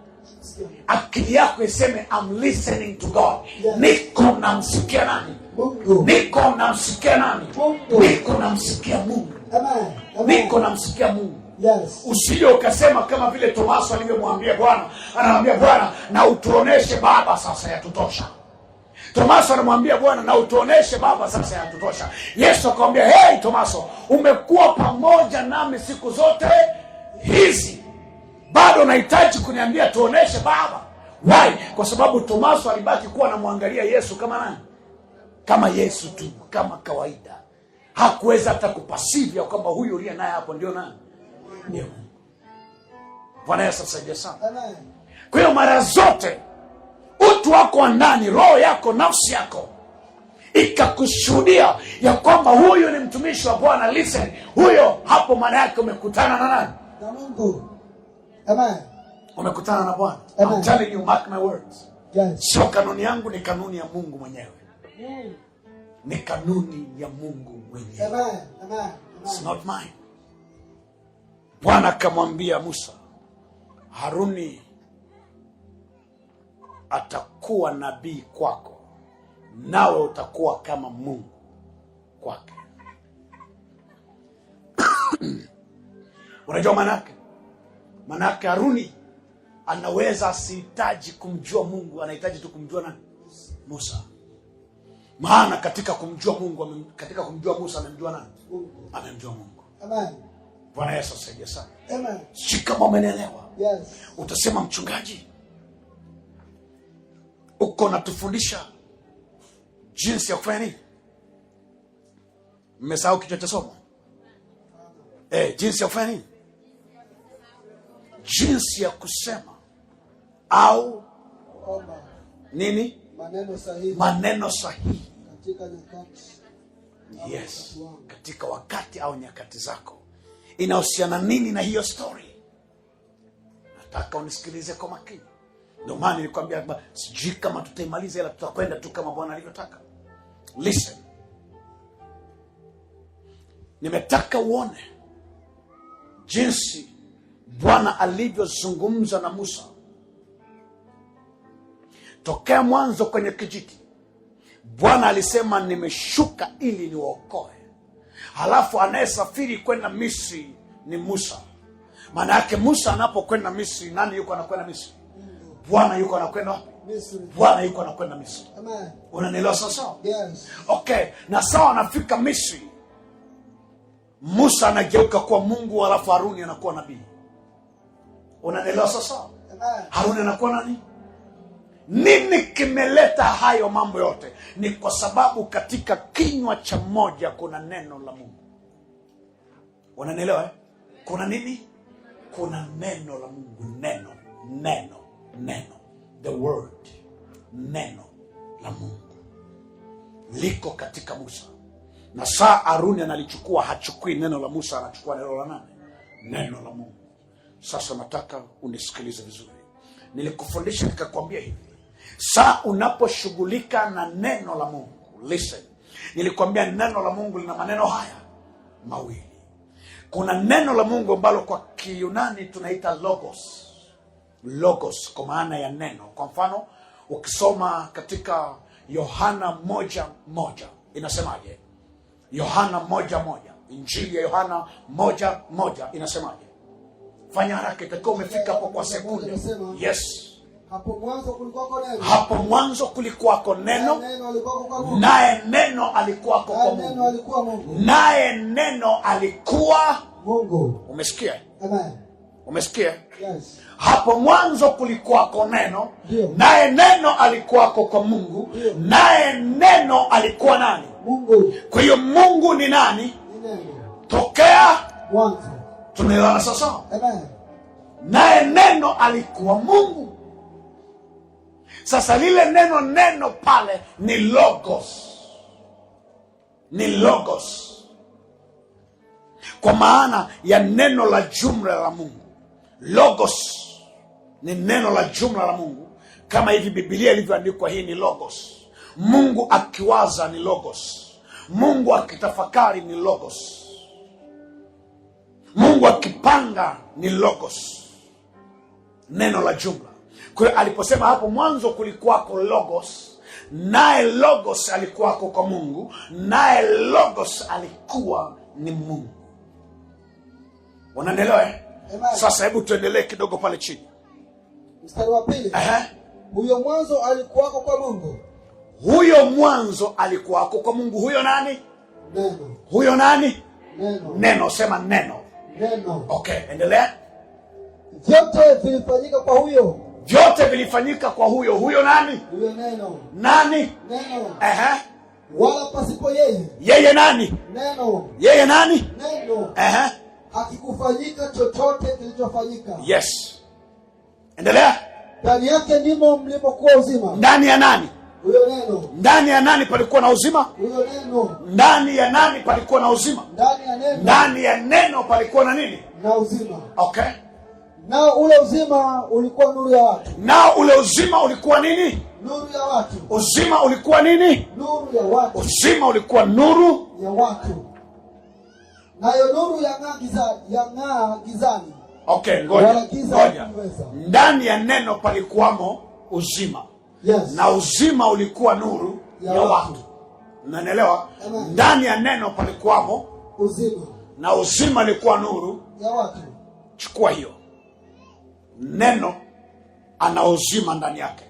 S1: Akili yako iseme I'm listening to God.
S2: Yes.
S1: Niko namsikia nani?
S2: Mungu.
S1: Niko namsikia nani?
S2: Mungu.
S1: Niko namsikia Mungu.
S2: Amen. Amen.
S1: Niko namsikia Mungu.
S2: Yes.
S1: Usije ukasema kama vile Tomaso alivyomwambia Bwana, anamwambia Bwana, na utuoneshe Baba, sasa yatutosha. Tomaso anamwambia Bwana, na utuoneshe Baba, sasa yatutosha. Yesu akamwambia, hey Tomaso, umekuwa pamoja nami siku zote hizi, bado unahitaji kuniambia tuoneshe Baba? Why? Kwa sababu Tomaso alibaki kuwa anamwangalia Yesu kama nani? Kama Yesu tu, kama kawaida. Hakuweza hata kupasivya kwamba huyu uliye naye hapo ndio nani? Ndio Mungu. Bwana Yesu atusaidie sana.
S2: Amen.
S1: Kwa hiyo mara zote utu wako wa ndani, roho yako, nafsi yako ikakushuhudia ya kwamba huyu ni mtumishi wa Bwana, listen, huyo hapo maana yake umekutana na nani?
S2: Na Mungu. Amen.
S1: Umekutana na Bwana.
S2: Amen.
S1: I'm telling you, mark my words.
S2: Yes.
S1: Sio kanuni yangu, ni kanuni ya Mungu mwenyewe. Ni kanuni ya Mungu mwenyewe.
S2: Amen. Amen.
S1: It's
S2: Amen.
S1: not mine. Bwana akamwambia Musa, Haruni atakuwa nabii kwako, nawe utakuwa kama Mungu kwake. Unajua maana yake? Maana yake Haruni anaweza asihitaji kumjua Mungu, anahitaji tu kumjua nani? Musa. Maana katika kumjua Mungu, katika kumjua Musa amemjua nani?
S2: Mungu.
S1: Amemjua Mungu.
S2: Amen.
S1: Bwana Yesu asifiwe sana.
S2: Amen.
S1: Sijui kama umenielewa.
S2: Yes.
S1: Utasema mchungaji, uko natufundisha jinsi ya kufanya nini? Mmesahau kichwa cha somo? Jinsi ya kufanya nini? Jinsi ya kusema au
S2: Omba
S1: nini?
S2: maneno sahihi
S1: Maneno sahihi.
S2: katika nyakati.
S1: Yes. Katika wakati au nyakati zako. Inahusiana nini na hiyo story? Nataka unisikilize kwa makini. Ndio maana nilikwambia kwamba sijui kama tutaimaliza, ila tutakwenda tu kama Bwana alivyotaka. Listen. Nimetaka uone jinsi Bwana alivyozungumza na Musa tokea mwanzo kwenye kijiti. Bwana alisema nimeshuka ili niwaokoe. Halafu anayesafiri kwenda Misri ni Musa. Maana yake Musa anapokwenda Misri, nani yuko anakwenda Misri? Bwana yuko anakwenda wapi?
S2: Misri.
S1: Bwana yuko anakwenda Misri.
S2: Amen.
S1: Unanielewa sawasawa?
S2: Yes.
S1: Okay, na sawa anafika Misri, Musa anageuka kuwa Mungu, alafu Haruni anakuwa nabii. Unanielewa sawasawa?
S2: Amen.
S1: Haruni anakuwa nani? Nini kimeleta hayo mambo yote? Ni kwa sababu katika kinywa cha mmoja kuna neno la Mungu. Unanielewa eh? Kuna nini? Kuna neno la Mungu, neno, neno, neno, the word, neno la Mungu liko katika Musa, na saa Haruni analichukua, hachukui neno la Musa, anachukua neno la nani? Neno la Mungu. Sasa nataka unisikilize vizuri. Nilikufundisha nikakwambia hivi, saa unaposhughulika na neno la Mungu, listen, nilikwambia neno la Mungu lina maneno haya mawili. Kuna neno la Mungu ambalo kwa Kiyunani tunaita logos, logos kwa maana ya neno. Kwa mfano ukisoma katika Yohana 1:1 inasemaje? Yohana 1:1, Injili ya Yohana 1:1 inasemaje? Fanya haraka, itakiwa umefika hapo kwa sekunde. Yes,
S2: Hapo mwanzo kulikuwako neno.
S1: hapo mwanzo kulikuwako neno,
S2: Naye neno alikuwako kwa Mungu.
S1: naye neno alikuwako kwa
S2: Naye neno
S1: Mungu,
S2: alikuwa Mungu.
S1: naye neno alikuwa
S2: Mungu.
S1: Umesikia?
S2: Amen.
S1: Umesikia?
S2: Yes.
S1: Hapo mwanzo kulikuwako neno,
S2: Ndio.
S1: naye neno alikuwako kwa Mungu,
S2: Ndio.
S1: naye neno alikuwa nani?
S2: Mungu
S1: Kwa hiyo Mungu ni nani?
S2: ni neno.
S1: Tokea
S2: Mwanzo.
S1: tunaelewana sasa?
S2: Amen.
S1: Naye neno alikuwa Mungu. Sasa lile neno, neno pale ni logos, ni logos kwa maana ya neno la jumla la Mungu. Logos ni neno la jumla la Mungu, kama hivi Biblia ilivyoandikwa, hii ni logos. Mungu akiwaza ni logos, Mungu akitafakari ni logos, Mungu akipanga ni logos, neno la jumla. Kwa hiyo aliposema hapo mwanzo kulikuwako logos, naye logos alikuwako kwa Mungu, naye logos alikuwa ni Mungu. Unaelewa eh?
S2: Amen.
S1: Sasa hebu tuendelee kidogo pale chini.
S2: Mstari wa pili.
S1: Ehe.
S2: Huyo mwanzo alikuwako kwa Mungu.
S1: Huyo mwanzo alikuwako kwa Mungu. Huyo nani?
S2: Neno.
S1: Huyo nani?
S2: Neno.
S1: Neno, sema neno.
S2: Neno.
S1: Okay, endelea.
S2: Vyote vilifanyika kwa huyo.
S1: Vyote vilifanyika kwa huyo. Huyo nani?
S2: Huyo neno.
S1: Nani?
S2: Neno.
S1: Ehe.
S2: Wala pasipo yeye.
S1: Yeye nani?
S2: Neno.
S1: Yeye nani?
S2: Neno.
S1: Ehe.
S2: Hakikufanyika chochote kilichofanyika.
S1: Yes. Endelea.
S2: Ndani yake ndimo mlimokuwa uzima.
S1: Ndani ya nani?
S2: Huyo neno.
S1: Ndani ya nani palikuwa na uzima?
S2: Huyo neno.
S1: Ndani ya nani palikuwa na uzima?
S2: Ndani ya neno
S1: Ndani ya neno palikuwa na nini?
S2: na uzima.
S1: Okay.
S2: Nao ule uzima ulikuwa nuru ya watu.
S1: Nao ule uzima ulikuwa nini?
S2: Nuru ya watu.
S1: Uzima ulikuwa nini?
S2: Nuru ya watu.
S1: Uzima ulikuwa nuru
S2: Ya watu. Nayo nuru yang'aa yang'aa gizani.
S1: Okay, ngoja.
S2: Wala giza
S1: Ngoja.
S2: halikuweza.
S1: Ndani ya neno palikuwamo uzima.
S2: Yes.
S1: Na uzima ulikuwa nuru ya
S2: Ya
S1: watu.
S2: watu.
S1: Unanielewa?
S2: Amen.
S1: Ndani ya neno palikuwamo
S2: Uzima
S1: na uzima ulikuwa nuru.
S2: ya watu.
S1: Chukua hiyo. Neno ana uzima ndani yake,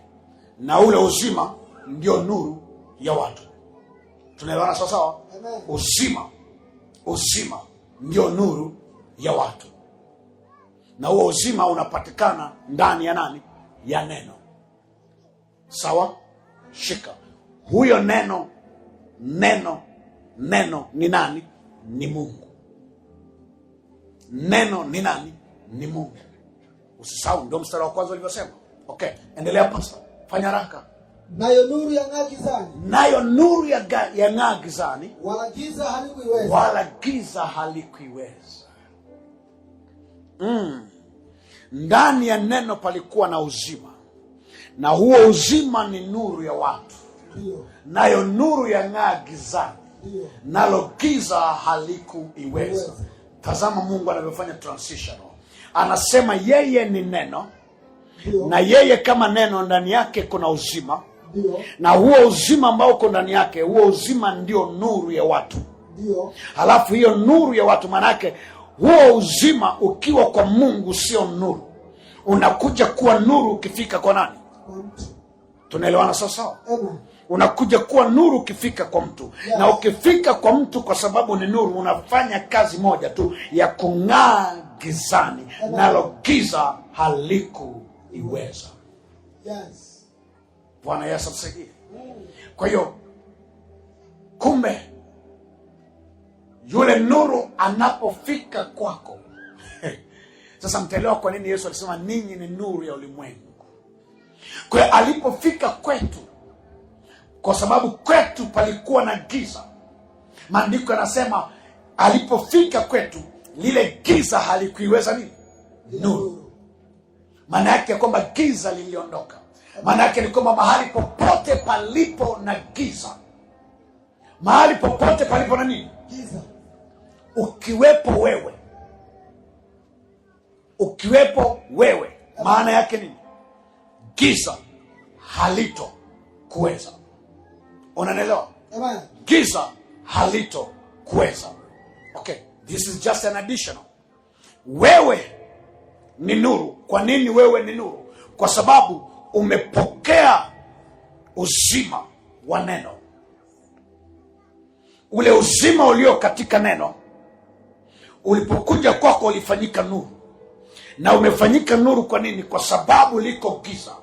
S1: na ule uzima ndio nuru ya watu. Tunaelewana sawa sawa?
S2: Amen.
S1: Uzima, uzima ndio nuru ya watu, na huo uzima unapatikana ndani ya nani? Ya neno. Sawa? Shika huyo neno. Neno, neno ni nani? Ni Mungu. Neno ni nani? Ni Mungu. Usisahau, ndio mstari wa kwanza ulivyosema. Okay, endelea pasta, fanya haraka.
S2: Nayo nuru yang'aa gizani,
S1: Nayo nuru yang'aa gizani,
S2: wala giza halikuiweza.
S1: wala giza halikuiweza. Ndani ya neno palikuwa na uzima, na huo uzima ni nuru ya watu,
S2: Ndio.
S1: nayo nuru yang'aa gizani,
S2: Ndio.
S1: nalo giza halikuiweza. Tazama Mungu anavyofanya transitional. Anasema yeye ni neno,
S2: Ndio.
S1: na yeye kama neno ndani yake kuna uzima,
S2: Ndio.
S1: na huo uzima ambao uko ndani yake, huo uzima ndio nuru ya watu.
S2: Ndio.
S1: Halafu hiyo nuru ya watu, maana yake huo uzima ukiwa kwa Mungu sio nuru, Unakuja kuwa nuru ukifika kwa nani?
S2: Kwa mtu.
S1: Tunaelewana sawasawa?
S2: Amen.
S1: Unakuja kuwa nuru ukifika kwa mtu.
S2: Yes.
S1: Na ukifika kwa mtu, kwa sababu ni nuru, unafanya kazi moja tu ya kung'aa gizani,
S2: Amen.
S1: Nalo giza halikuiweza.
S2: Yes.
S1: Bwana Yesu atusaidie. Kwa hiyo kumbe yule nuru anapofika kwako, sasa mtaelewa kwa nini Yesu alisema ninyi ni nuru ya ulimwengu. Kwa hiyo alipofika kwetu, kwa sababu kwetu palikuwa na giza, maandiko yanasema alipofika kwetu lile giza halikuiweza nini? Nuru. Maana yake ya kwamba giza liliondoka. Maana yake ni kwamba mahali popote palipo na giza, mahali popote palipo na nini?
S2: Giza.
S1: Ukiwepo wewe, ukiwepo wewe, maana yake nini? Giza halito kuweza. Unanielewa?
S2: Amen.
S1: Giza halito kuweza. Okay, this is just an additional. Wewe ni nuru. Kwa nini wewe ni nuru? Kwa sababu umepokea uzima wa neno. Ule uzima ulio katika neno ulipokuja kwako ulifanyika nuru, na umefanyika nuru kwa nini? Kwa sababu liko giza,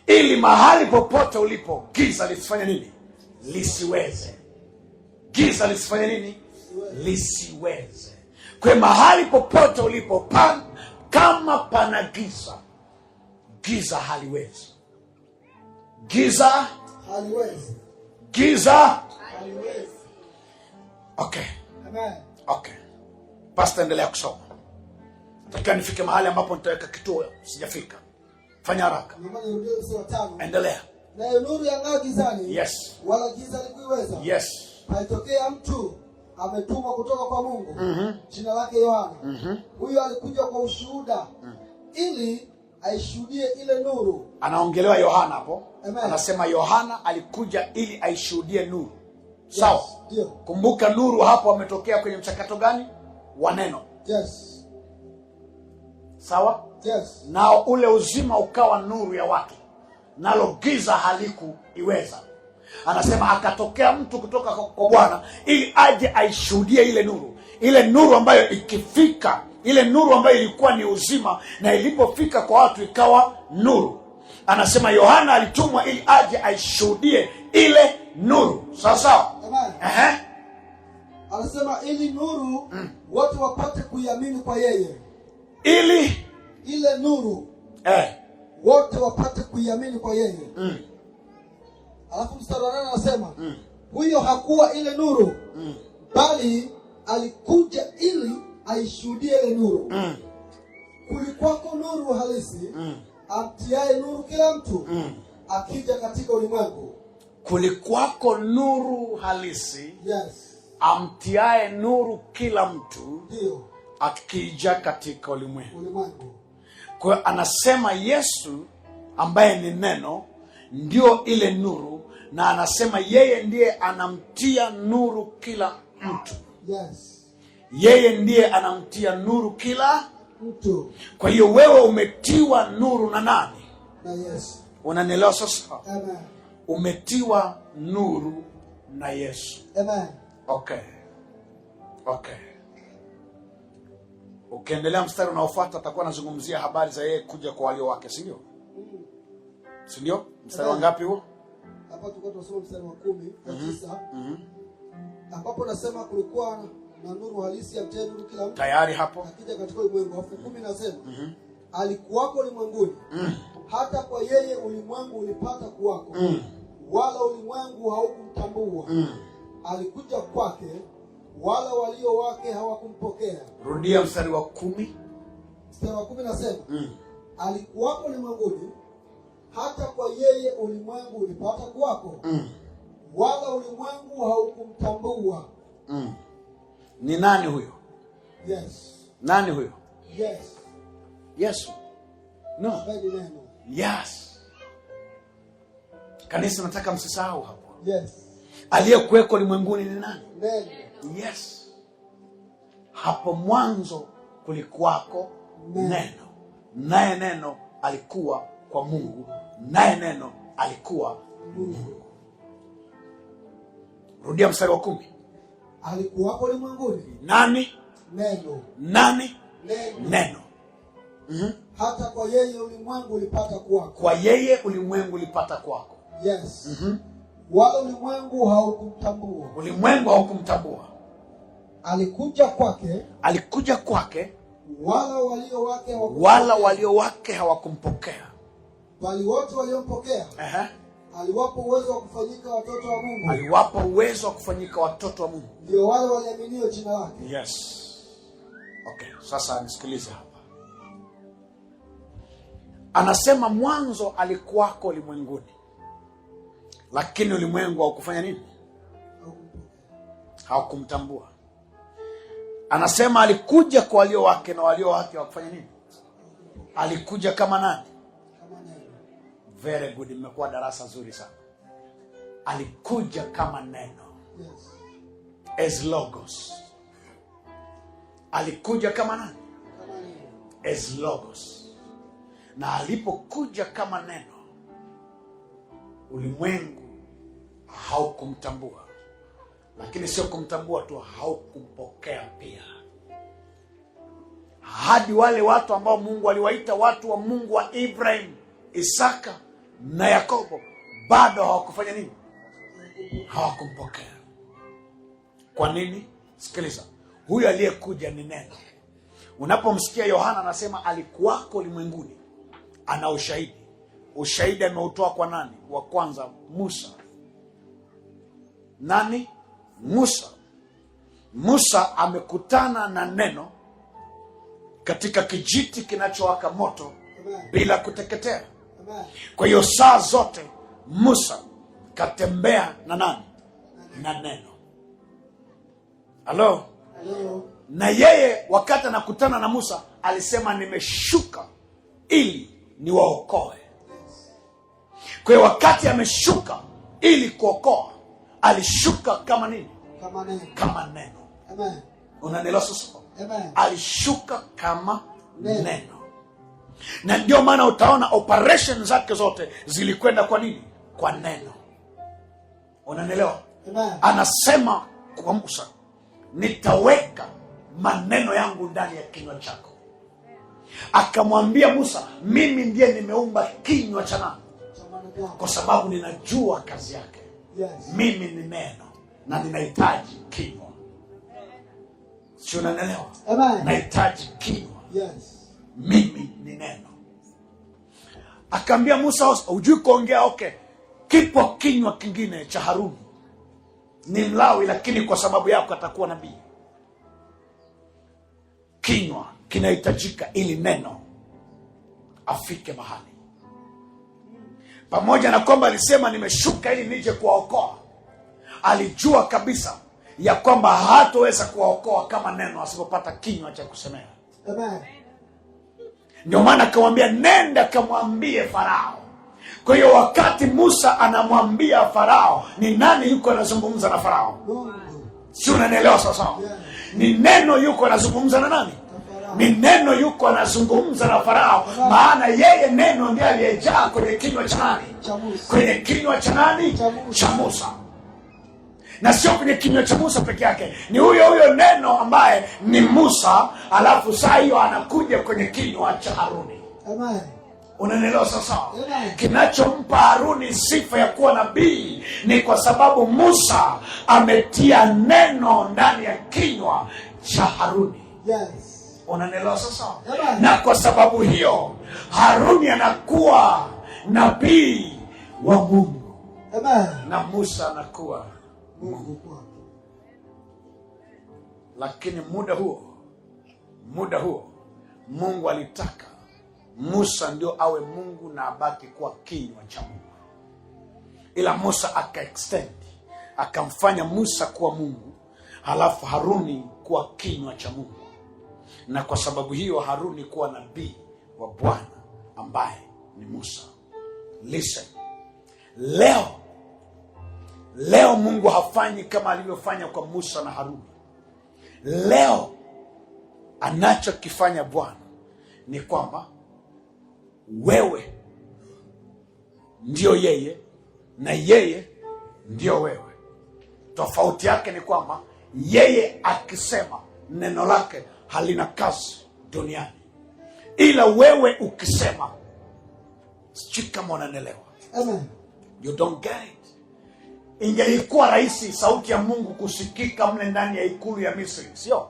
S1: ili mahali popote ulipo giza lisifanye nini? Lisiweze. Giza lisifanye nini? Lisiweze. Kwa mahali popote ulipo kama pana giza, giza haliwezi. Giza
S2: haliwezi.
S1: Giza
S2: haliwezi.
S1: Okay.
S2: Amen.
S1: Okay. Pastor, endelea kusoma. Nataka nifike mahali ambapo nitaweka kituo, sijafika. Fanya haraka.
S2: Naomba nirudie mstari wa 5.
S1: Endelea.
S2: Nayo nuru yang'aa gizani.
S1: Yes.
S2: Wala giza halikuiweza.
S1: Yes.
S2: Alitokea mtu ametumwa kutoka kwa Mungu. Jina lake Yohana. Huyo alikuja kwa ushuhuda ili aishuhudie ile nuru.
S1: Anaongelewa Yohana hapo.
S2: Amen.
S1: Anasema Yohana alikuja ili aishuhudie nuru. Sawa.
S2: Yes. Ndio.
S1: Kumbuka nuru hapo ametokea kwenye mchakato gani? Wa neno.
S2: Yes.
S1: Sawa?
S2: Yes.
S1: Nao ule uzima ukawa nuru ya watu, nalo giza halikuiweza. Anasema akatokea mtu kutoka kwa Bwana ili aje aishuhudie ile nuru. Ile nuru ambayo ikifika, ile nuru ambayo ilikuwa ni uzima, na ilipofika kwa watu ikawa nuru. Anasema Yohana alitumwa ili aje aishuhudie ile nuru. Sawa sawa?
S2: Amen.
S1: Ehe.
S2: Anasema ili nuru wote wapate kuiamini kwa yeye.
S1: Ili
S2: ile nuru wote wapate kuiamini kwa yeye. Alafu mstari wa 8 anasema huyo hakuwa ile nuru, bali alikuja ili aishuhudie ile nuru. Kulikuwako nuru halisi, amtiaye nuru kila mtu, akija katika ulimwengu.
S1: Kulikuwako nuru halisi,
S2: Yes.
S1: amtiaye nuru kila mtu,
S2: Ndio.
S1: akija katika ulimwengu.
S2: Ulimwengu.
S1: Kwa hiyo anasema Yesu ambaye ni neno ndio ile nuru, na anasema yeye ndiye anamtia nuru kila mtu.
S2: Yes.
S1: Yeye ndiye anamtia nuru kila
S2: mtu.
S1: Kwa hiyo wewe umetiwa nuru na nani?
S2: Na Yesu.
S1: Unanielewa sasa?
S2: Amen.
S1: Umetiwa nuru na Yesu.
S2: Amen.
S1: Okay. Okay. Ukiendelea mstari unaofuata atakuwa anazungumzia habari za yeye kuja kwa walio wake, si ndio? Si ndio? Mstari wa ngapi huo?
S2: Hapa tulikuwa tunasoma mstari wa 10 na 9. Ambapo nasema kulikuwa na nuru halisi ya mtendo nuru kila mtu.
S1: Tayari hapo.
S2: Akija katika ulimwengu. Alafu 10 nasema alikuwako ulimwenguni. Hata kwa yeye ulimwengu ulipata kuwako. Wala ulimwengu haukumtambua. Alikuja kwake, wala walio wake hawakumpokea.
S1: Rudia mstari wa 10.
S2: Mstari wa 10 nasema alikuwako ulimwenguni, hata kwa yeye ulimwengu ulipata kuwako. Wala ulimwengu haukumtambua.
S1: Ni nani huyo?
S2: Yes.
S1: Nani huyo?
S2: Yes.
S1: Yesu. No.
S2: Bali neno.
S1: Yes. Kanisa, nataka msisahau hapo.
S2: Yes.
S1: Aliyekuweko ulimwenguni ni nani?
S2: Neno.
S1: Yes. Hapo mwanzo kulikuwako
S2: Neno.
S1: neno. naye neno alikuwa kwa Mungu, naye neno alikuwa Mungu. Rudia mstari wa 10.
S2: Alikuwapo ulimwenguni.
S1: Nani?
S2: Neno.
S1: Nani?
S2: Neno.
S1: Neno.
S2: Hata kwa yeye ulimwengu ulipata kwako.
S1: Kwa yeye ulimwengu ulipata kwako.
S2: Yes. Wala ulimwengu haukumtambua.
S1: Ulimwengu haukumtambua.
S2: Alikuja kwake.
S1: Alikuja kwake.
S2: Wala walio wake hawakumpokea.
S1: Wala walio wake hawakumpokea.
S2: Bali wote waliompokea. Aliwapa uwezo wa kufanyika watoto wa Mungu.
S1: Aliwapa uwezo wa kufanyika watoto wa Mungu.
S2: Ndio wale waliaminio jina lake.
S1: Yes. Okay, sasa nisikilize hapa. Anasema mwanzo alikuwako ulimwenguni, lakini ulimwengu haukufanya nini? Hawakumtambua. Anasema alikuja kwa walio wake na walio wake hawakufanya nini? Alikuja kama nani?
S2: Kama neno.
S1: Very good, mmekuwa darasa zuri sana. Alikuja kama neno.
S2: Yes.
S1: As logos. Alikuja kama nani?
S2: Kama neno.
S1: As logos. Na alipokuja kama neno, ulimwengu haukumtambua. Lakini sio kumtambua tu, haukumpokea pia. Hadi wale watu ambao Mungu aliwaita watu wa Mungu wa Ibrahim, Isaka na Yakobo, bado hawakufanya nini? Hawakumpokea. Kwa nini? Sikiliza, huyu aliyekuja ni neno. Unapomsikia Yohana anasema alikuwako ulimwenguni, ana ushahidi. Ushahidi ameutoa kwa nani? Wa kwanza Musa. Nani? Musa. Musa amekutana na neno katika kijiti kinachowaka moto bila kuteketea. Kwa hiyo saa zote Musa katembea na nani? Na neno. Halo?
S2: Halo.
S1: Na yeye wakati anakutana na Musa alisema nimeshuka ili niwaokoe. Kwa hiyo wakati ameshuka ili kuokoa, alishuka kama nini?
S2: Kama neno.
S1: Kama neno.
S2: Amen.
S1: Unanielewa sasa?
S2: Amen.
S1: Alishuka kama
S2: neno.
S1: Neno. Na ndio maana utaona operation zake zote zilikwenda kwa nini? Kwa neno. Unanielewa?
S2: Amen.
S1: Anasema kwa Musa, nitaweka maneno yangu ndani ya kinywa chako. Akamwambia Musa, mimi ndiye nimeumba kinywa cha nani? Kwa sababu ninajua kazi yake.
S2: Yes.
S1: Mimi ni neno na ninahitaji kinywa. Si unanielewa?
S2: Amen.
S1: Nahitaji kinywa.
S2: Yes.
S1: Mimi ni neno. Akaambia Musa, hujui kuongea? Okay. Kipo kinywa kingine cha Haruni. Ni Mlawi, lakini kwa sababu yako atakuwa nabii. Kinywa kinahitajika ili neno afike mahali. Pamoja na kwamba alisema nimeshuka ili nije kuwaokoa, alijua kabisa ya kwamba hatoweza kuwaokoa kama neno asipopata kinywa cha kusemea.
S2: Amen.
S1: Ndio maana akamwambia nenda kamwambie Farao. Kwa hiyo wakati Musa anamwambia Farao, ni nani yuko anazungumza na Farao?
S2: Mungu.
S1: Si unanielewa sawa sawa?
S2: Yeah.
S1: Ni neno yuko anazungumza na nani? Ni neno yuko anazungumza na Farao. Maana yeye neno ndiye aliyejaa kwenye kinywa cha nani?
S2: Cha Musa.
S1: Kwenye kinywa cha nani?
S2: Cha Musa.
S1: Cha Musa. Na sio kwenye kinywa cha Musa peke yake, ni huyo huyo neno ambaye ni Musa, alafu saa hiyo anakuja kwenye kinywa cha Haruni.
S2: Amen.
S1: Unanielewa sawa sawa?
S2: Amen.
S1: Kinachompa Haruni sifa ya kuwa nabii ni kwa sababu Musa ametia neno ndani ya kinywa cha Haruni.
S2: Yes.
S1: Unanielewa sawa sawa?
S2: Amen.
S1: Na kwa sababu hiyo Haruni anakuwa nabii wa Mungu.
S2: Amen.
S1: Na Musa anakuwa
S2: Mungu kwake.
S1: Lakini muda huo Mungu alitaka Musa ndio awe Mungu na abaki kuwa kinywa cha Mungu. Ila Musa aka-extend, akamfanya Musa kuwa Mungu, halafu Haruni kuwa kinywa cha Mungu. Na kwa sababu hiyo Haruni kuwa nabii wa Bwana ambaye ni Musa. Listen. Leo Mungu hafanyi kama alivyofanya kwa Musa na Haruni. Leo anachokifanya Bwana ni kwamba Wewe ndio yeye na yeye ndio wewe. Tofauti yake ni kwamba yeye akisema neno lake halina kazi duniani, ila wewe ukisema, sijui kama unanielewa.
S2: Amen.
S1: You don't get it. Ingelikuwa rahisi sauti ya Mungu kusikika mle ndani ya ikulu ya Misri, sio?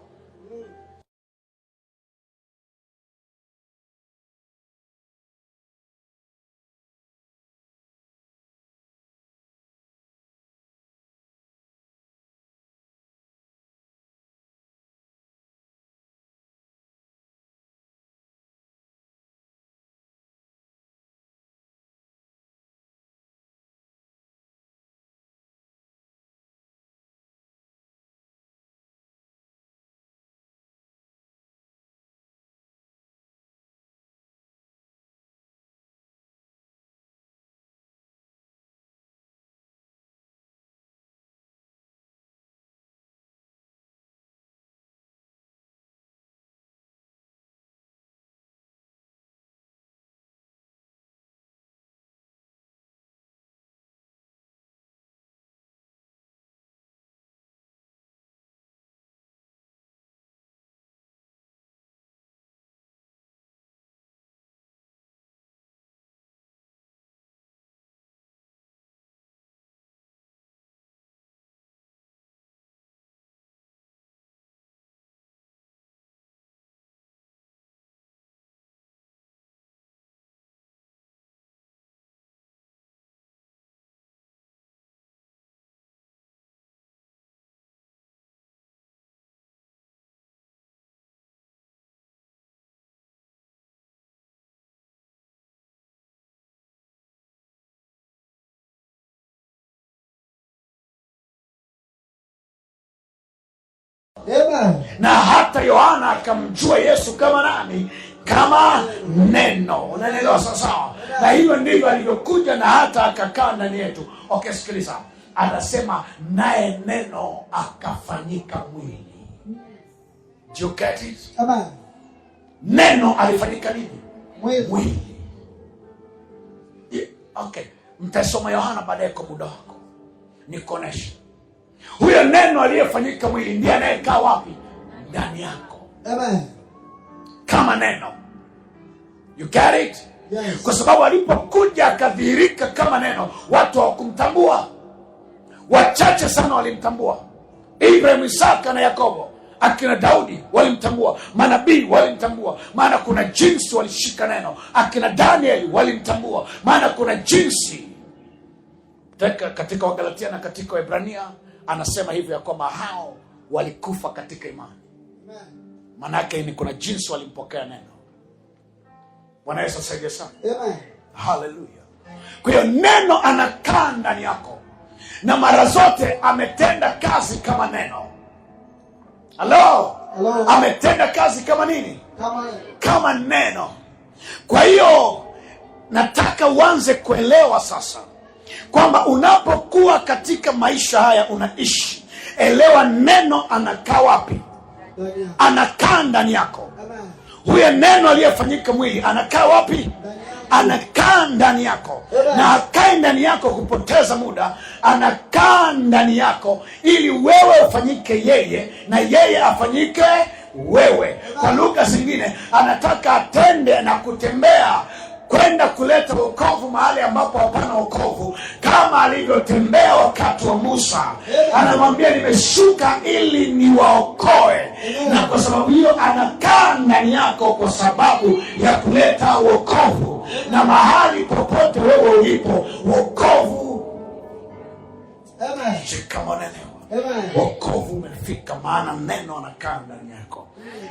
S2: Amen.
S1: Na hata Yohana akamjua Yesu kama nani? Kama neno. Unaelewa sasa? Na hivyo ndivyo alivyokuja na hata akakaa ndani yetu. Okay, sikiliza. Anasema naye neno akafanyika mwili. Do you get it?
S2: Amen.
S1: Neno alifanyika nini?
S2: Mwili.
S1: Mwili. Yeah. Okay, mtasoma Yohana baadaye kwa muda wako. Nikuoneshe. Huyo neno aliyefanyika mwili ndiye anayekaa wapi? Ndani yako.
S2: Amen.
S1: Kama neno. You get it?
S2: Yes.
S1: Kwa sababu alipokuja akadhihirika kama neno, watu hawakumtambua. Wachache sana walimtambua. Ibrahim, Isaka na Yakobo, akina Daudi walimtambua, manabii walimtambua, maana kuna jinsi walishika neno. Akina Daniel walimtambua, maana kuna jinsi. Katika Wagalatia na katika Waebrania anasema hivyo ya kwamba hao walikufa katika imani. Maana yake ni kuna jinsi walimpokea neno. Bwana Yesu asaidie sana.
S2: Amen.
S1: Hallelujah. Kwa hiyo neno anakaa ndani yako, na mara zote ametenda kazi kama neno. Hello?
S2: Hello.
S1: Ametenda kazi kama nini?
S2: Kama
S1: Kama neno. Kwa hiyo nataka uanze kuelewa sasa kwamba unapokuwa katika maisha haya unaishi, elewa neno anakaa wapi?
S2: ndani yako.
S1: Anakaa ndani yako.
S2: Amen.
S1: Huyo neno aliyefanyika mwili anakaa wapi? Anakaa ndani yako.
S2: Amen.
S1: Na akae ndani yako kupoteza muda, anakaa ndani yako ili wewe ufanyike yeye na yeye afanyike wewe. Kwa lugha zingine, anataka atende na kutembea kwenda kuleta wokovu mahali ambapo hapana wokovu, kama alivyotembea wakati wa Musa. Anamwambia nimeshuka ili niwaokoe. Na kwa sababu hiyo anakaa ndani yako kwa sababu ya kuleta wokovu. Na mahali popote wewe ulipo, wokovu.
S2: Amen.
S1: Shikamonelewa.
S2: Amen.
S1: Wokovu umefika, maana neno anakaa ndani yako.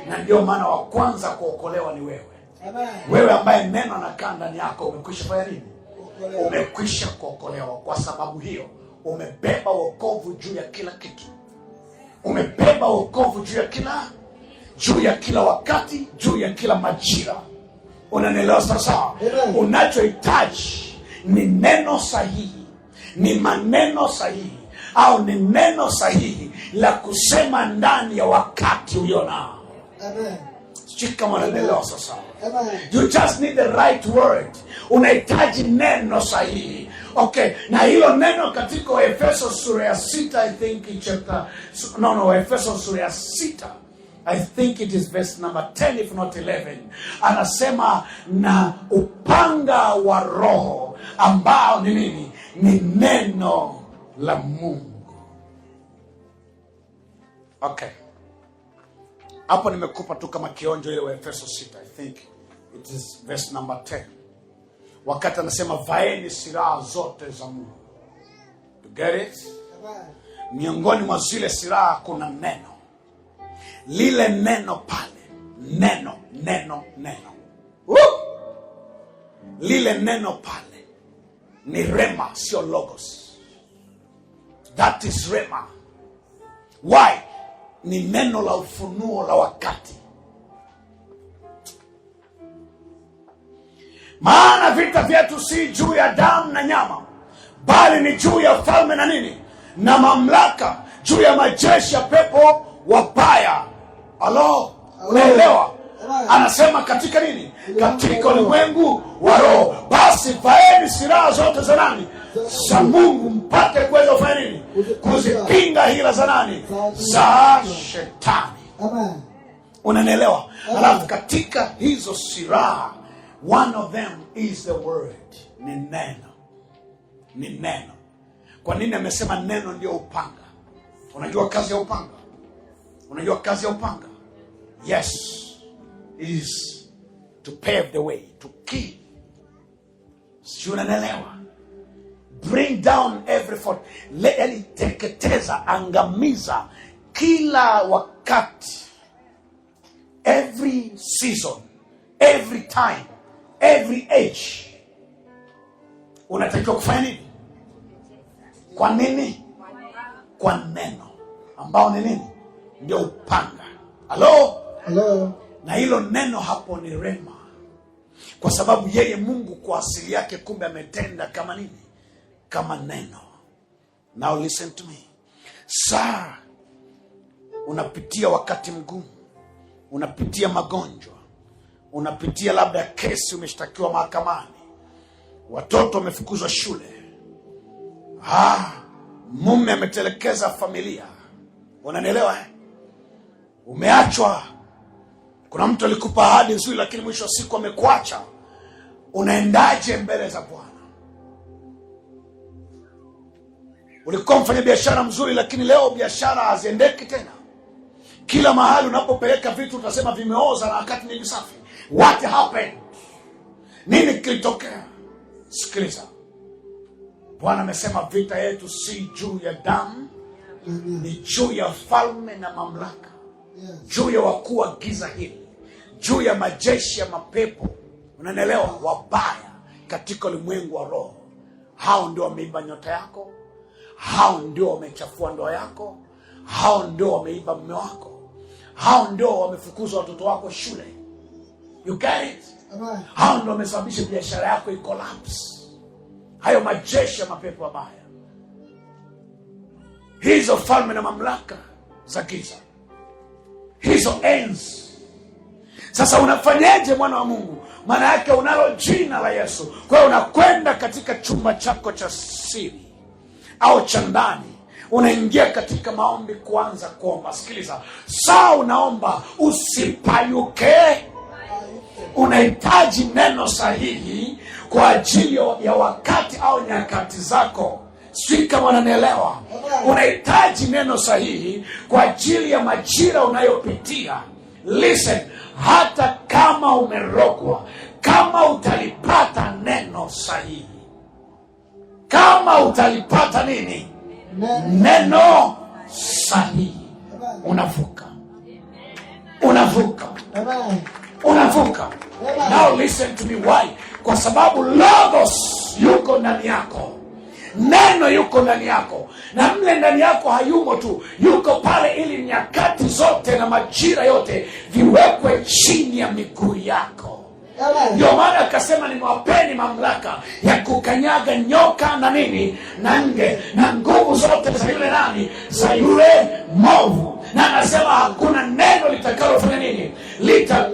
S1: Na ndio maana wa kwanza kuokolewa ni wewe.
S2: Amen.
S1: Wewe ambaye neno anakaa ndani yako umekwisha fanya nini?
S2: Kuokolewa.
S1: Umekwisha kuokolewa. Kwa sababu hiyo umebeba wokovu juu ya kila kitu. Umebeba wokovu juu ya kila wakati, juu ya kila majira. Unanielewa sasa?
S2: Amen.
S1: Unachohitaji ni neno sahihi, ni maneno sahihi, au ni neno sahihi la kusema ndani ya wakati ulionao.
S2: Amen.
S1: Sijui kama unanielewa sasa.
S2: Amen.
S1: You just need the right word. Unahitaji neno sahihi. Okay, na hilo neno katika Efeso sura ya 6, I think in chapter, no, Efeso sura ya 6, I think it is verse number 10 if not 11. Anasema na upanga wa Roho ambao ni nini? Ni neno la Mungu. Okay. Hapo nimekupa tu kama kionjo ile wa Efeso 6, I think it is verse number 10. Wakati anasema vaeni silaha zote za Mungu. You get it?
S2: Amen.
S1: Miongoni mwa zile silaha kuna neno. Lile neno pale, neno, neno, neno. Woo! Lile neno pale ni rema, sio logos. That is rema. Why? Ni neno la ufunuo la wakati. Maana vita vyetu si juu ya damu na nyama, bali ni juu ya falme na nini? Na mamlaka, juu ya majeshi ya pepo wabaya. Alo, unaelewa? Anasema katika nini? Katika ulimwengu wa roho. Basi vaeni silaha zote za nani? Za Mungu, mpate kuweza kufanya nini? Kuzipinga hila za nani? Za shetani.
S2: Amen.
S1: Unanielewa? Alafu katika hizo silaha, one of them is the word. Ni neno. Ni neno. Kwa nini amesema neno ndio upanga? Unajua kazi ya upanga? Unajua kazi ya upanga? Yes, is to pave the way, to kill. Sio, unanielewa? Bring down every thought. Yaani teketeza, angamiza kila wakati. Every season, every time, every age. Unatakiwa kufanya nini? Kwa nini? Kwa neno ambao ni nini? Ndio upanga. Halo?
S2: Hello.
S1: Na hilo neno hapo ni rema. Kwa sababu yeye Mungu kwa asili yake kumbe ametenda kama nini? Kama neno. Now listen to me. Saa unapitia wakati mgumu, unapitia magonjwa, unapitia labda kesi, umeshtakiwa mahakamani, watoto wamefukuzwa shule, mume ametelekeza familia, unanielewa? Umeachwa. Kuna mtu alikupa ahadi nzuri lakini mwisho wa siku amekuacha. Unaendaje mbele za Bwana? Ulikuwa mfanya biashara mzuri lakini leo biashara haziendeki tena. Kila mahali unapopeleka vitu utasema vimeoza na wakati ni visafi. What happened? Nini kilitokea? Sikiliza. Bwana amesema vita yetu si juu ya damu, ni juu ya falme na mamlaka. Juu ya wakuu wa giza hili, juu ya majeshi ya mapepo, unanielewa, wabaya katika ulimwengu wa roho. Hao ndio wameiba nyota yako, hao ndio wamechafua ndoa yako, hao ndio wameiba mume wako, hao ndio wamefukuza watoto wako shule. You get it? Hao ndio wamesababisha biashara yako icollapse. Hayo majeshi ya mapepo mabaya, hizo falme na mamlaka za giza, hizo enzi. Sasa unafanyaje mwana wa Mungu? Maana yake unalo jina la Yesu. Kwa hiyo unakwenda katika chumba chako cha siri au cha ndani, unaingia katika maombi kuanza kuomba. Sikiliza, saa unaomba usipayuke. Unahitaji neno sahihi kwa ajili ya wakati au nyakati zako. Sijui kama unanielewa. Unahitaji neno sahihi kwa ajili ya majira unayopitia. Listen, hata kama umerogwa, kama utalipata neno sahihi, kama utalipata nini? Neno sahihi, unavuka. Unavuka. Unavuka. Now listen to me, why? Kwa sababu logos yuko ndani yako. Neno yuko ndani yako. Na mle ndani yako hayumo tu, yuko pale ili nyakati zote na majira yote viwekwe chini ya miguu yako. Ndio maana akasema nimewapeni mamlaka ya kukanyaga nyoka na nini na nge na nguvu zote za yule nani, za yule mwovu. Na anasema hakuna neno litakalofanya nini, litakalo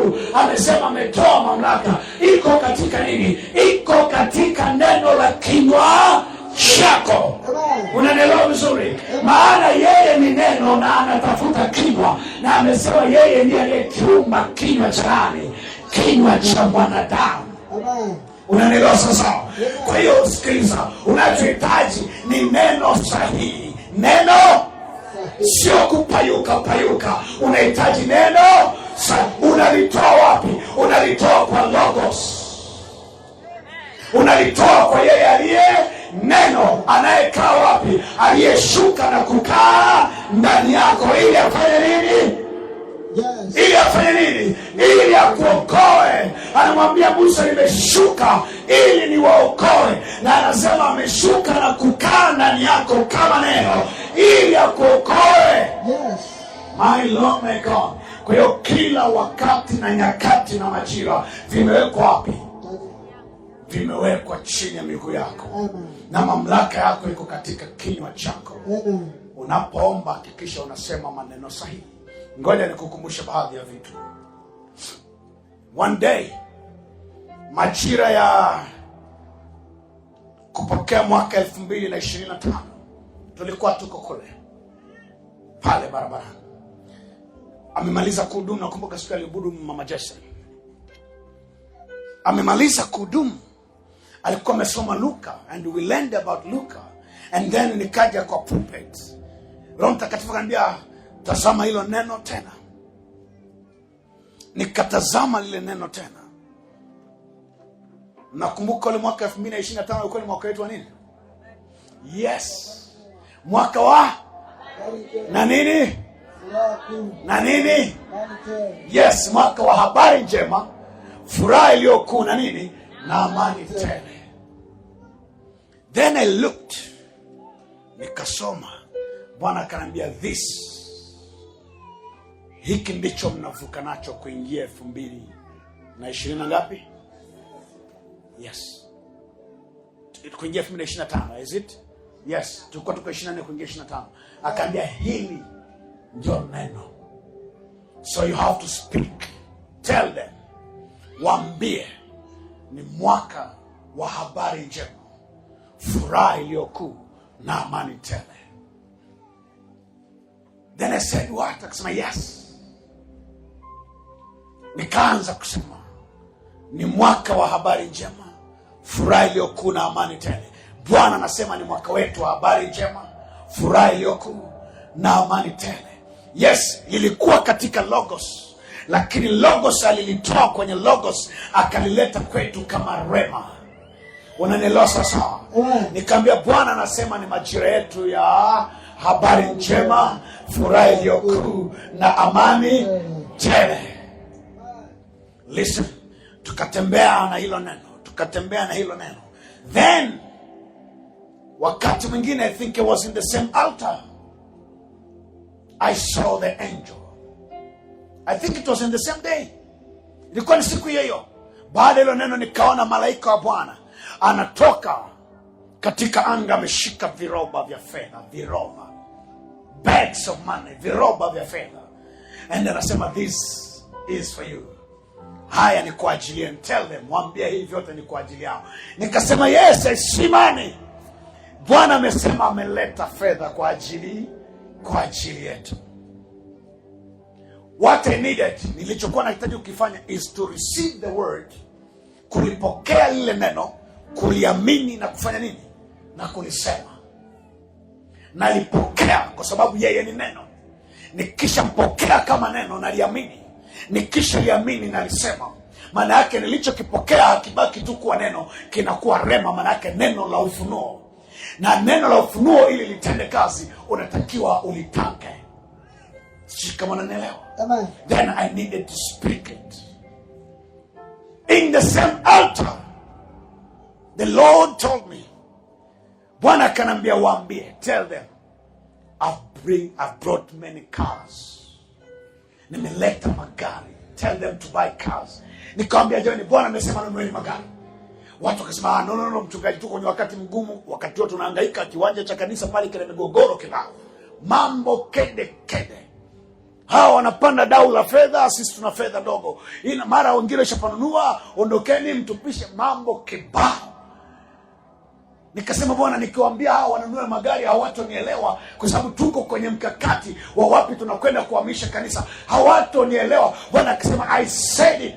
S1: huru, amesema ametoa mamlaka. Iko katika nini? Iko katika neno la kinywa chako. Unanielewa vizuri? Maana yeye ni neno na anatafuta kinywa, na amesema yeye ndiye aliyekiumba kinywa cha nani? Kinywa cha mwanadamu.
S2: Amen.
S1: Unanielewa sasa? Kwa hiyo sikiliza, unachohitaji ni neno sahihi, neno sio kupayuka payuka. Unahitaji neno. Unalitoa wapi? Unalitoa kwa Logos, unalitoa kwa yeye aliye neno, anayekaa wapi? Aliyeshuka na kukaa ndani yako, ili afanye nini?
S2: Yes.
S1: Ili afanye nini? Ili akuokoe. Anamwambia Musa, nimeshuka ili niwaokoe, na anasema ameshuka na kukaa ndani yako kama neno ili akuokoe.
S2: Yes.
S1: My Lord, my God. Kwa hiyo kila wakati na nyakati na majira vimewekwa wapi? Vimewekwa chini ya miguu yako,
S2: Amen.
S1: Na mamlaka yako iko katika kinywa chako.
S2: Amen.
S1: Unapoomba hakikisha unasema maneno sahihi. Ngoja nikukumbushe baadhi ya vitu. One day, majira ya kupokea mwaka 2025, tulikuwa tuko kule pale barabarani, amemaliza kuhudumu. Nakumbuka siku alihudumu Mama Jesse, amemaliza kuhudumu, alikuwa amesoma Luka and we learned about Luka, and then nikaja kwa pulpit. Roho Mtakatifu akaniambia, "Tazama hilo neno tena." Nikatazama lile neno tena. Nakumbuka ule mwaka 2025 ulikuwa ni mwaka wetu wa nini? Yes, mwaka wa na nini?
S2: Furaha kuu.
S1: Na nini?
S2: Amani tele.
S1: Yes, mwaka wa habari njema, furaha iliyokuu na nini? Na amani tele. Then I looked, nikasoma. Bwana akaniambia, "This, hiki ndicho mnavuka nacho kuingia 2020 na ngapi?" Yes, kuingia 2025, is it? Yes, tulikuwa tuko 24 kuingia 25. Akaambia, "Hili ndio neno. So you have to speak. Tell them, waambie ni mwaka wa habari njema, furaha iliyokuu na amani tele." Then I said, "What?" Akasema, "Yes." Nikaanza kusema ni mwaka wa habari njema, furaha iliyokuu na amani tele. Bwana anasema ni mwaka wetu wa habari njema, furaha iliyokuu na amani tele. Yes, lilikuwa katika Logos, lakini Logos alilitoa kwenye Logos akalileta kwetu kama rema. Unanielewa sawasawa?
S2: Amen.
S1: Nikaambia Bwana anasema ni majira yetu ya habari njema, furaha iliyokuu na amani tele. Listen, tukatembea na hilo neno, tukatembea na hilo neno. Then wakati mwingine, I think it was in the same altar, I saw the angel. I think it was in the same day, ilikuwa ni siku hiyo hiyo. Baada ya hilo neno, nikaona malaika wa Bwana anatoka katika anga, ameshika viroba vya fedha, viroba, bags of money, viroba vya fedha, and anasema, "This is for you, haya ni kwa ajili yenu. Tell them, mwambie hivi vyote ni kwa ajili yao." Nikasema, "Yes, I see money. Bwana amesema ameleta fedha kwa ajili yetu." What I needed, nilichokuwa nahitaji kukifanya, is to receive the word, kulipokea lile neno, kuliamini na kufanya nini? Na kulisema. Nalipokea kwa sababu yeye ni neno. Nikishampokea kama neno, naliamini. Nikishaliamini, nalisema. Maana yake nilichokipokea hakibaki tu kuwa neno, kinakuwa rema, maana yake neno la ufunuo. Na neno la ufunuo ili litende kazi, unatakiwa ulitamke. Sijui kama unanielewa.
S2: Amen.
S1: Then I needed to speak it. In the same altar, the Lord told me, Bwana akanambia, "Waambie, tell them I've brought many cars, nimeleta magari. Tell them to buy cars." Nikawambia, "Jamani, Bwana amesema nunueni magari." Watu wakasema, "Ah, no, no, no, mchungaji, tuko kwenye wakati mgumu." Wakati huo tunahangaika, kiwanja cha kanisa pale kina migogoro kibao, mambo kede kede. Hawa wanapanda dau la fedha, sisi tuna fedha ndogo. Ina mara wengine shapanunua, ondokeni mtupishe, mambo kibao. Nikasema Bwana, nikiwaambia hawa wanunue magari hawatonielewa, kwa sababu tuko kwenye mkakati wa wapi tunakwenda kuhamisha kanisa, hawatonielewa. Bwana akasema, I said it,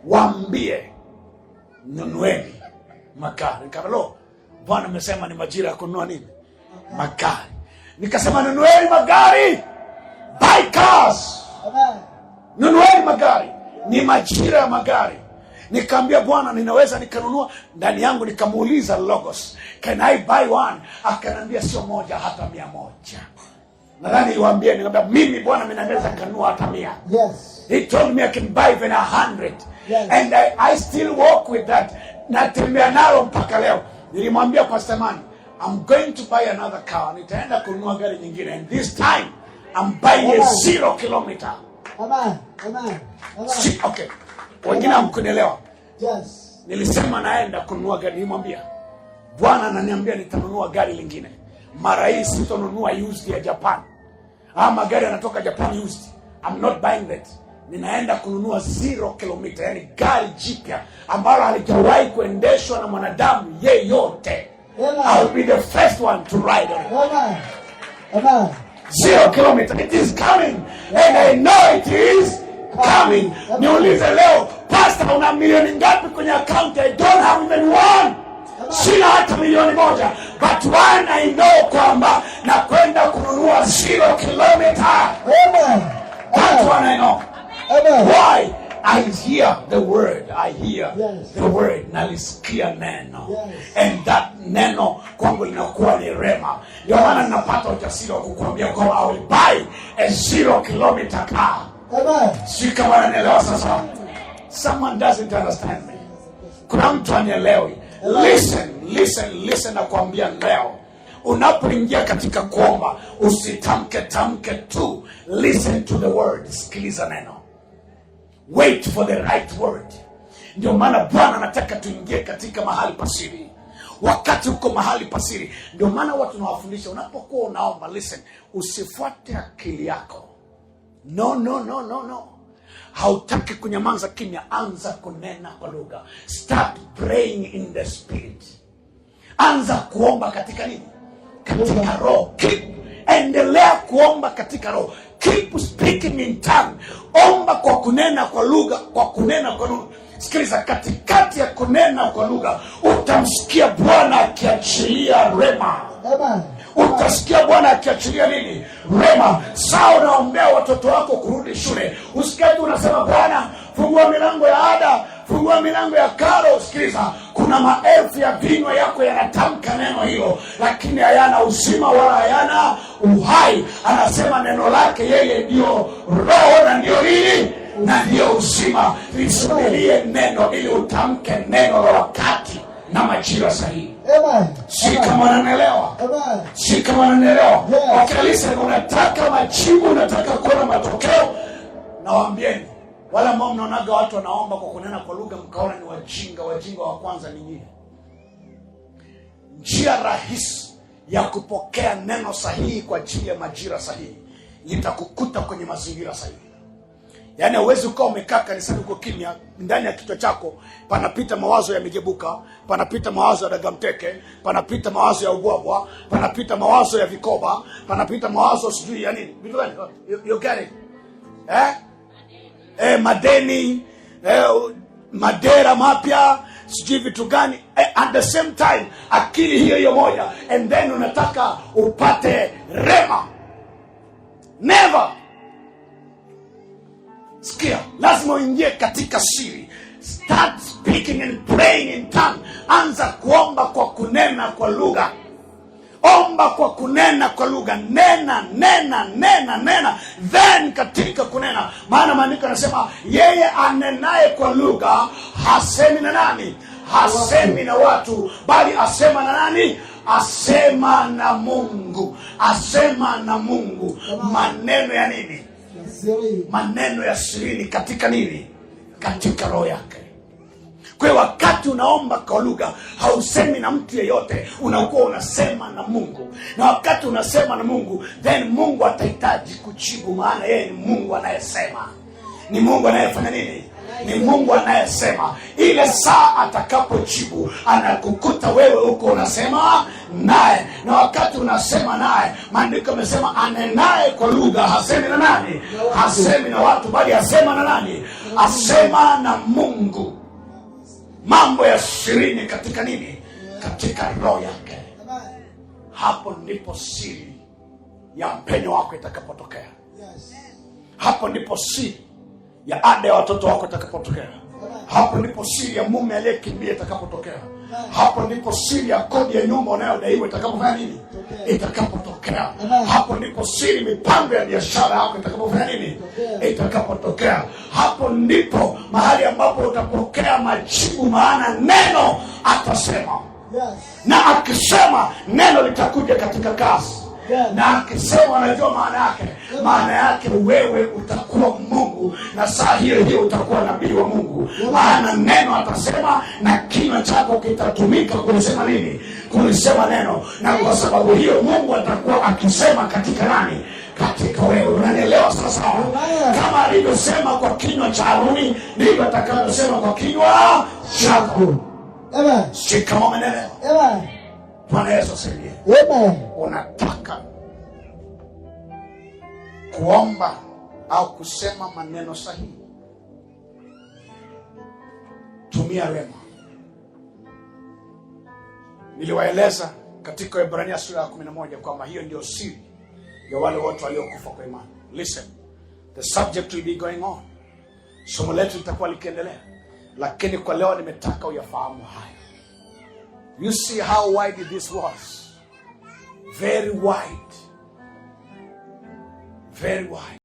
S1: waambie nunueni magari. Nikamwambia, lo, Bwana amesema ni majira ya kununua nini? Magari. Nikasema nunueni magari, buy cars.
S2: Amen.
S1: Nunueni magari, ni majira ya magari. Nikaambia Bwana, ninaweza nikanunua. Ndani yangu nikamuuliza Logos, can I buy one? Akaniambia sio moja, hata 100. Nadhani niliwaambia, nikamwambia mimi Bwana, mimi naweza kanunua hata 100. He told me I can buy even 100. And I still walk with that. Natembea nalo mpaka leo. Nilimwambia Pastor Man, I'm going to buy another car. Nitaenda kununua gari nyingine. And this time, I'm buying a
S2: Amen.
S1: 0 kilometer.
S2: Amen. Amen. Amen.
S1: Okay. Wengine hamkunielewa. Nilisema naenda kununua gari, nilimwambia Bwana ananiambia nitanunua gari lingine. Mara hii sitonunua used ya Japan. Magari yanatoka Japan used. I'm not buying that. Ninaenda kununua 0 kilometer, yani gari jipya ambalo halijawahi kuendeshwa na mwanadamu yeyote.
S2: Amen.
S1: I'll be the first one to ride on it.
S2: Amen. Amen.
S1: 0 kilometer. It is coming. And I know it is coming. Niulize leo, Pastor, una milioni ngapi kwenye account? I don't have even one. Sina hata milioni 1. But one I know kwamba nakwenda kununua 0 kilometer.
S2: Amen.
S1: That one I know.
S2: Amen.
S1: Why? I hear the word. I hear the word. Nalisikia neno. And that neno kwangu linakuwa ni rema. Ndio maana ninapata ujasiri wa kukuambia kwamba I will buy a 0 kilometer car.
S2: Amen.
S1: Sijui kama ananielewa sasa. Someone doesn't understand me. Kuna mtu anielewi. Listen, listen, listen, nakuambia leo. Unapoingia katika kuomba, usitamke tamke tu. Listen to the word. Sikiliza neno. Wait for the right word. Ndio maana Bwana anataka tuingie katika mahali pasiri. Wakati uko mahali pasiri, ndio maana watu tunawafundisha, unapokuwa unaomba, listen, usifuate akili yako. No, no, no, no, no. Hautaki kunyamaza kimya, anza kunena kwa lugha. Start praying in the spirit. Anza kuomba katika nini? Katika roho. Keep, endelea kuomba katika roho. Keep speaking in tongue. Omba kwa kunena kwa lugha, kwa kunena kwa lugha. Sikiliza, katikati ya kunena kwa lugha utamsikia Bwana akiachilia rema.
S2: Amen.
S1: Utasikia Bwana akiachilia nini? Rema. Saa unaombea watoto wako kurudi shule, usikie tu unasema Bwana, fungua milango ya ada, fungua milango ya karo. Sikiliza, kuna maelfu ya vinywa yako yanatamka neno hilo, lakini hayana uzima wala hayana uhai. Anasema neno lake yeye ndio roho na ndio nini na ndio uzima. Lisubirie neno ili utamke neno la wakati na majira sahihi.
S2: Amen.
S1: Si kama unanielewa?
S2: Amen.
S1: Si kama unanielewa?
S2: Yes.
S1: Okay, listen, unataka majibu, unataka kuona matokeo, nawaambieni wale ambao mnaonaga watu wanaomba kwa kunena kwa lugha mkaona ni wajinga, wajinga wa kwanza ni nyie. Njia rahisi ya kupokea neno sahihi kwa ajili ya majira sahihi itakukuta kwenye mazingira sahihi. Yaani huwezi ukawa umekaa kanisani uko kimya, ndani ya kichwa chako panapita mawazo ya migebuka, panapita mawazo ya dagamteke, panapita mawazo ya ubwabwa, panapita mawazo ya vikoba, panapita mawazo sijui ya nini. Vitu gani? You get it? Eh? Madeni, madera mapya, sijui vitu gani. At the same time akili hiyo hiyo moja, and then unataka upate rema. Never. Sikia, lazima uingie katika siri. Start speaking and praying in tongue. Anza kuomba kwa kunena kwa lugha. Omba kwa kunena kwa lugha. Nena, nena, nena, nena. Then katika kunena, maana maandiko yanasema yeye anenaye kwa lugha hasemi na nani? Hasemi na watu, bali asema na nani? Asema na Mungu. Asema na Mungu. Maneno ya nini?
S2: Siri.
S1: Maneno ya sirini katika nini? Katika roho yake. Kwa Kwa hiyo wakati unaomba kwa lugha hausemi na mtu yeyote, unakuwa unasema na Mungu, na wakati unasema na Mungu, then Mungu atahitaji kujibu, maana yeye ni Mungu anayesema. Ni Mungu anayefanya nini? Ni Mungu anayesema. Ile saa atakapojibu, anakukuta wewe huko unasema naye, na wakati unasema naye, maandiko yamesema anenaye kwa lugha hasemi na nani? Hasemi na watu, bali asema na nani? Asema na Mungu, mambo ya sirini katika nini? Katika roho yake.
S2: Amen.
S1: Hapo ndipo siri ya mpenyo wako itakapotokea.
S2: Yes.
S1: Hapo ndipo siri ya ada ya watoto wako itakapotokea. Hapo ndipo siri ya mume aliyekimbia itakapotokea. Hapo ndipo siri ya kodi ya nyumba unayodaiwa itakapofanya nini? Itakapotokea. Hapo ndipo siri mipango ya biashara yako itakapofanya nini? Itakapotokea. Hapo ndipo mahali ambapo utapokea majibu, maana neno atasema,
S2: Yes.
S1: na akisema neno litakuja katika kazi.
S2: Yes.
S1: Na akisema, anajua maana yake. Maana yake wewe utakuwa Mungu, na saa hiyo hiyo utakuwa nabii wa Mungu, maana neno atasema na kinywa chako kitatumika kulisema nini? Kulisema neno. Na kwa sababu hiyo Mungu atakuwa akisema katika nani? Katika wewe. Unanielewa sasa? Kama alivyosema kwa kinywa cha Haruni, ndivyo atakavyosema kwa kinywa chako.
S2: Amen.
S1: Si kama umenielewa?
S2: Amen.
S1: Bwana Yesu asaidie.
S2: Amen.
S1: Unataka kuomba au kusema maneno sahihi, tumia rema. Niliwaeleza katika Waebrania sura ya 11 kwamba hiyo ndio siri ya wale wote waliokufa kwa imani. Listen, the subject will be going on, somo letu litakuwa likiendelea, lakini kwa leo nimetaka uyafahamu haya. You see how wide this was? Very wide, very wide.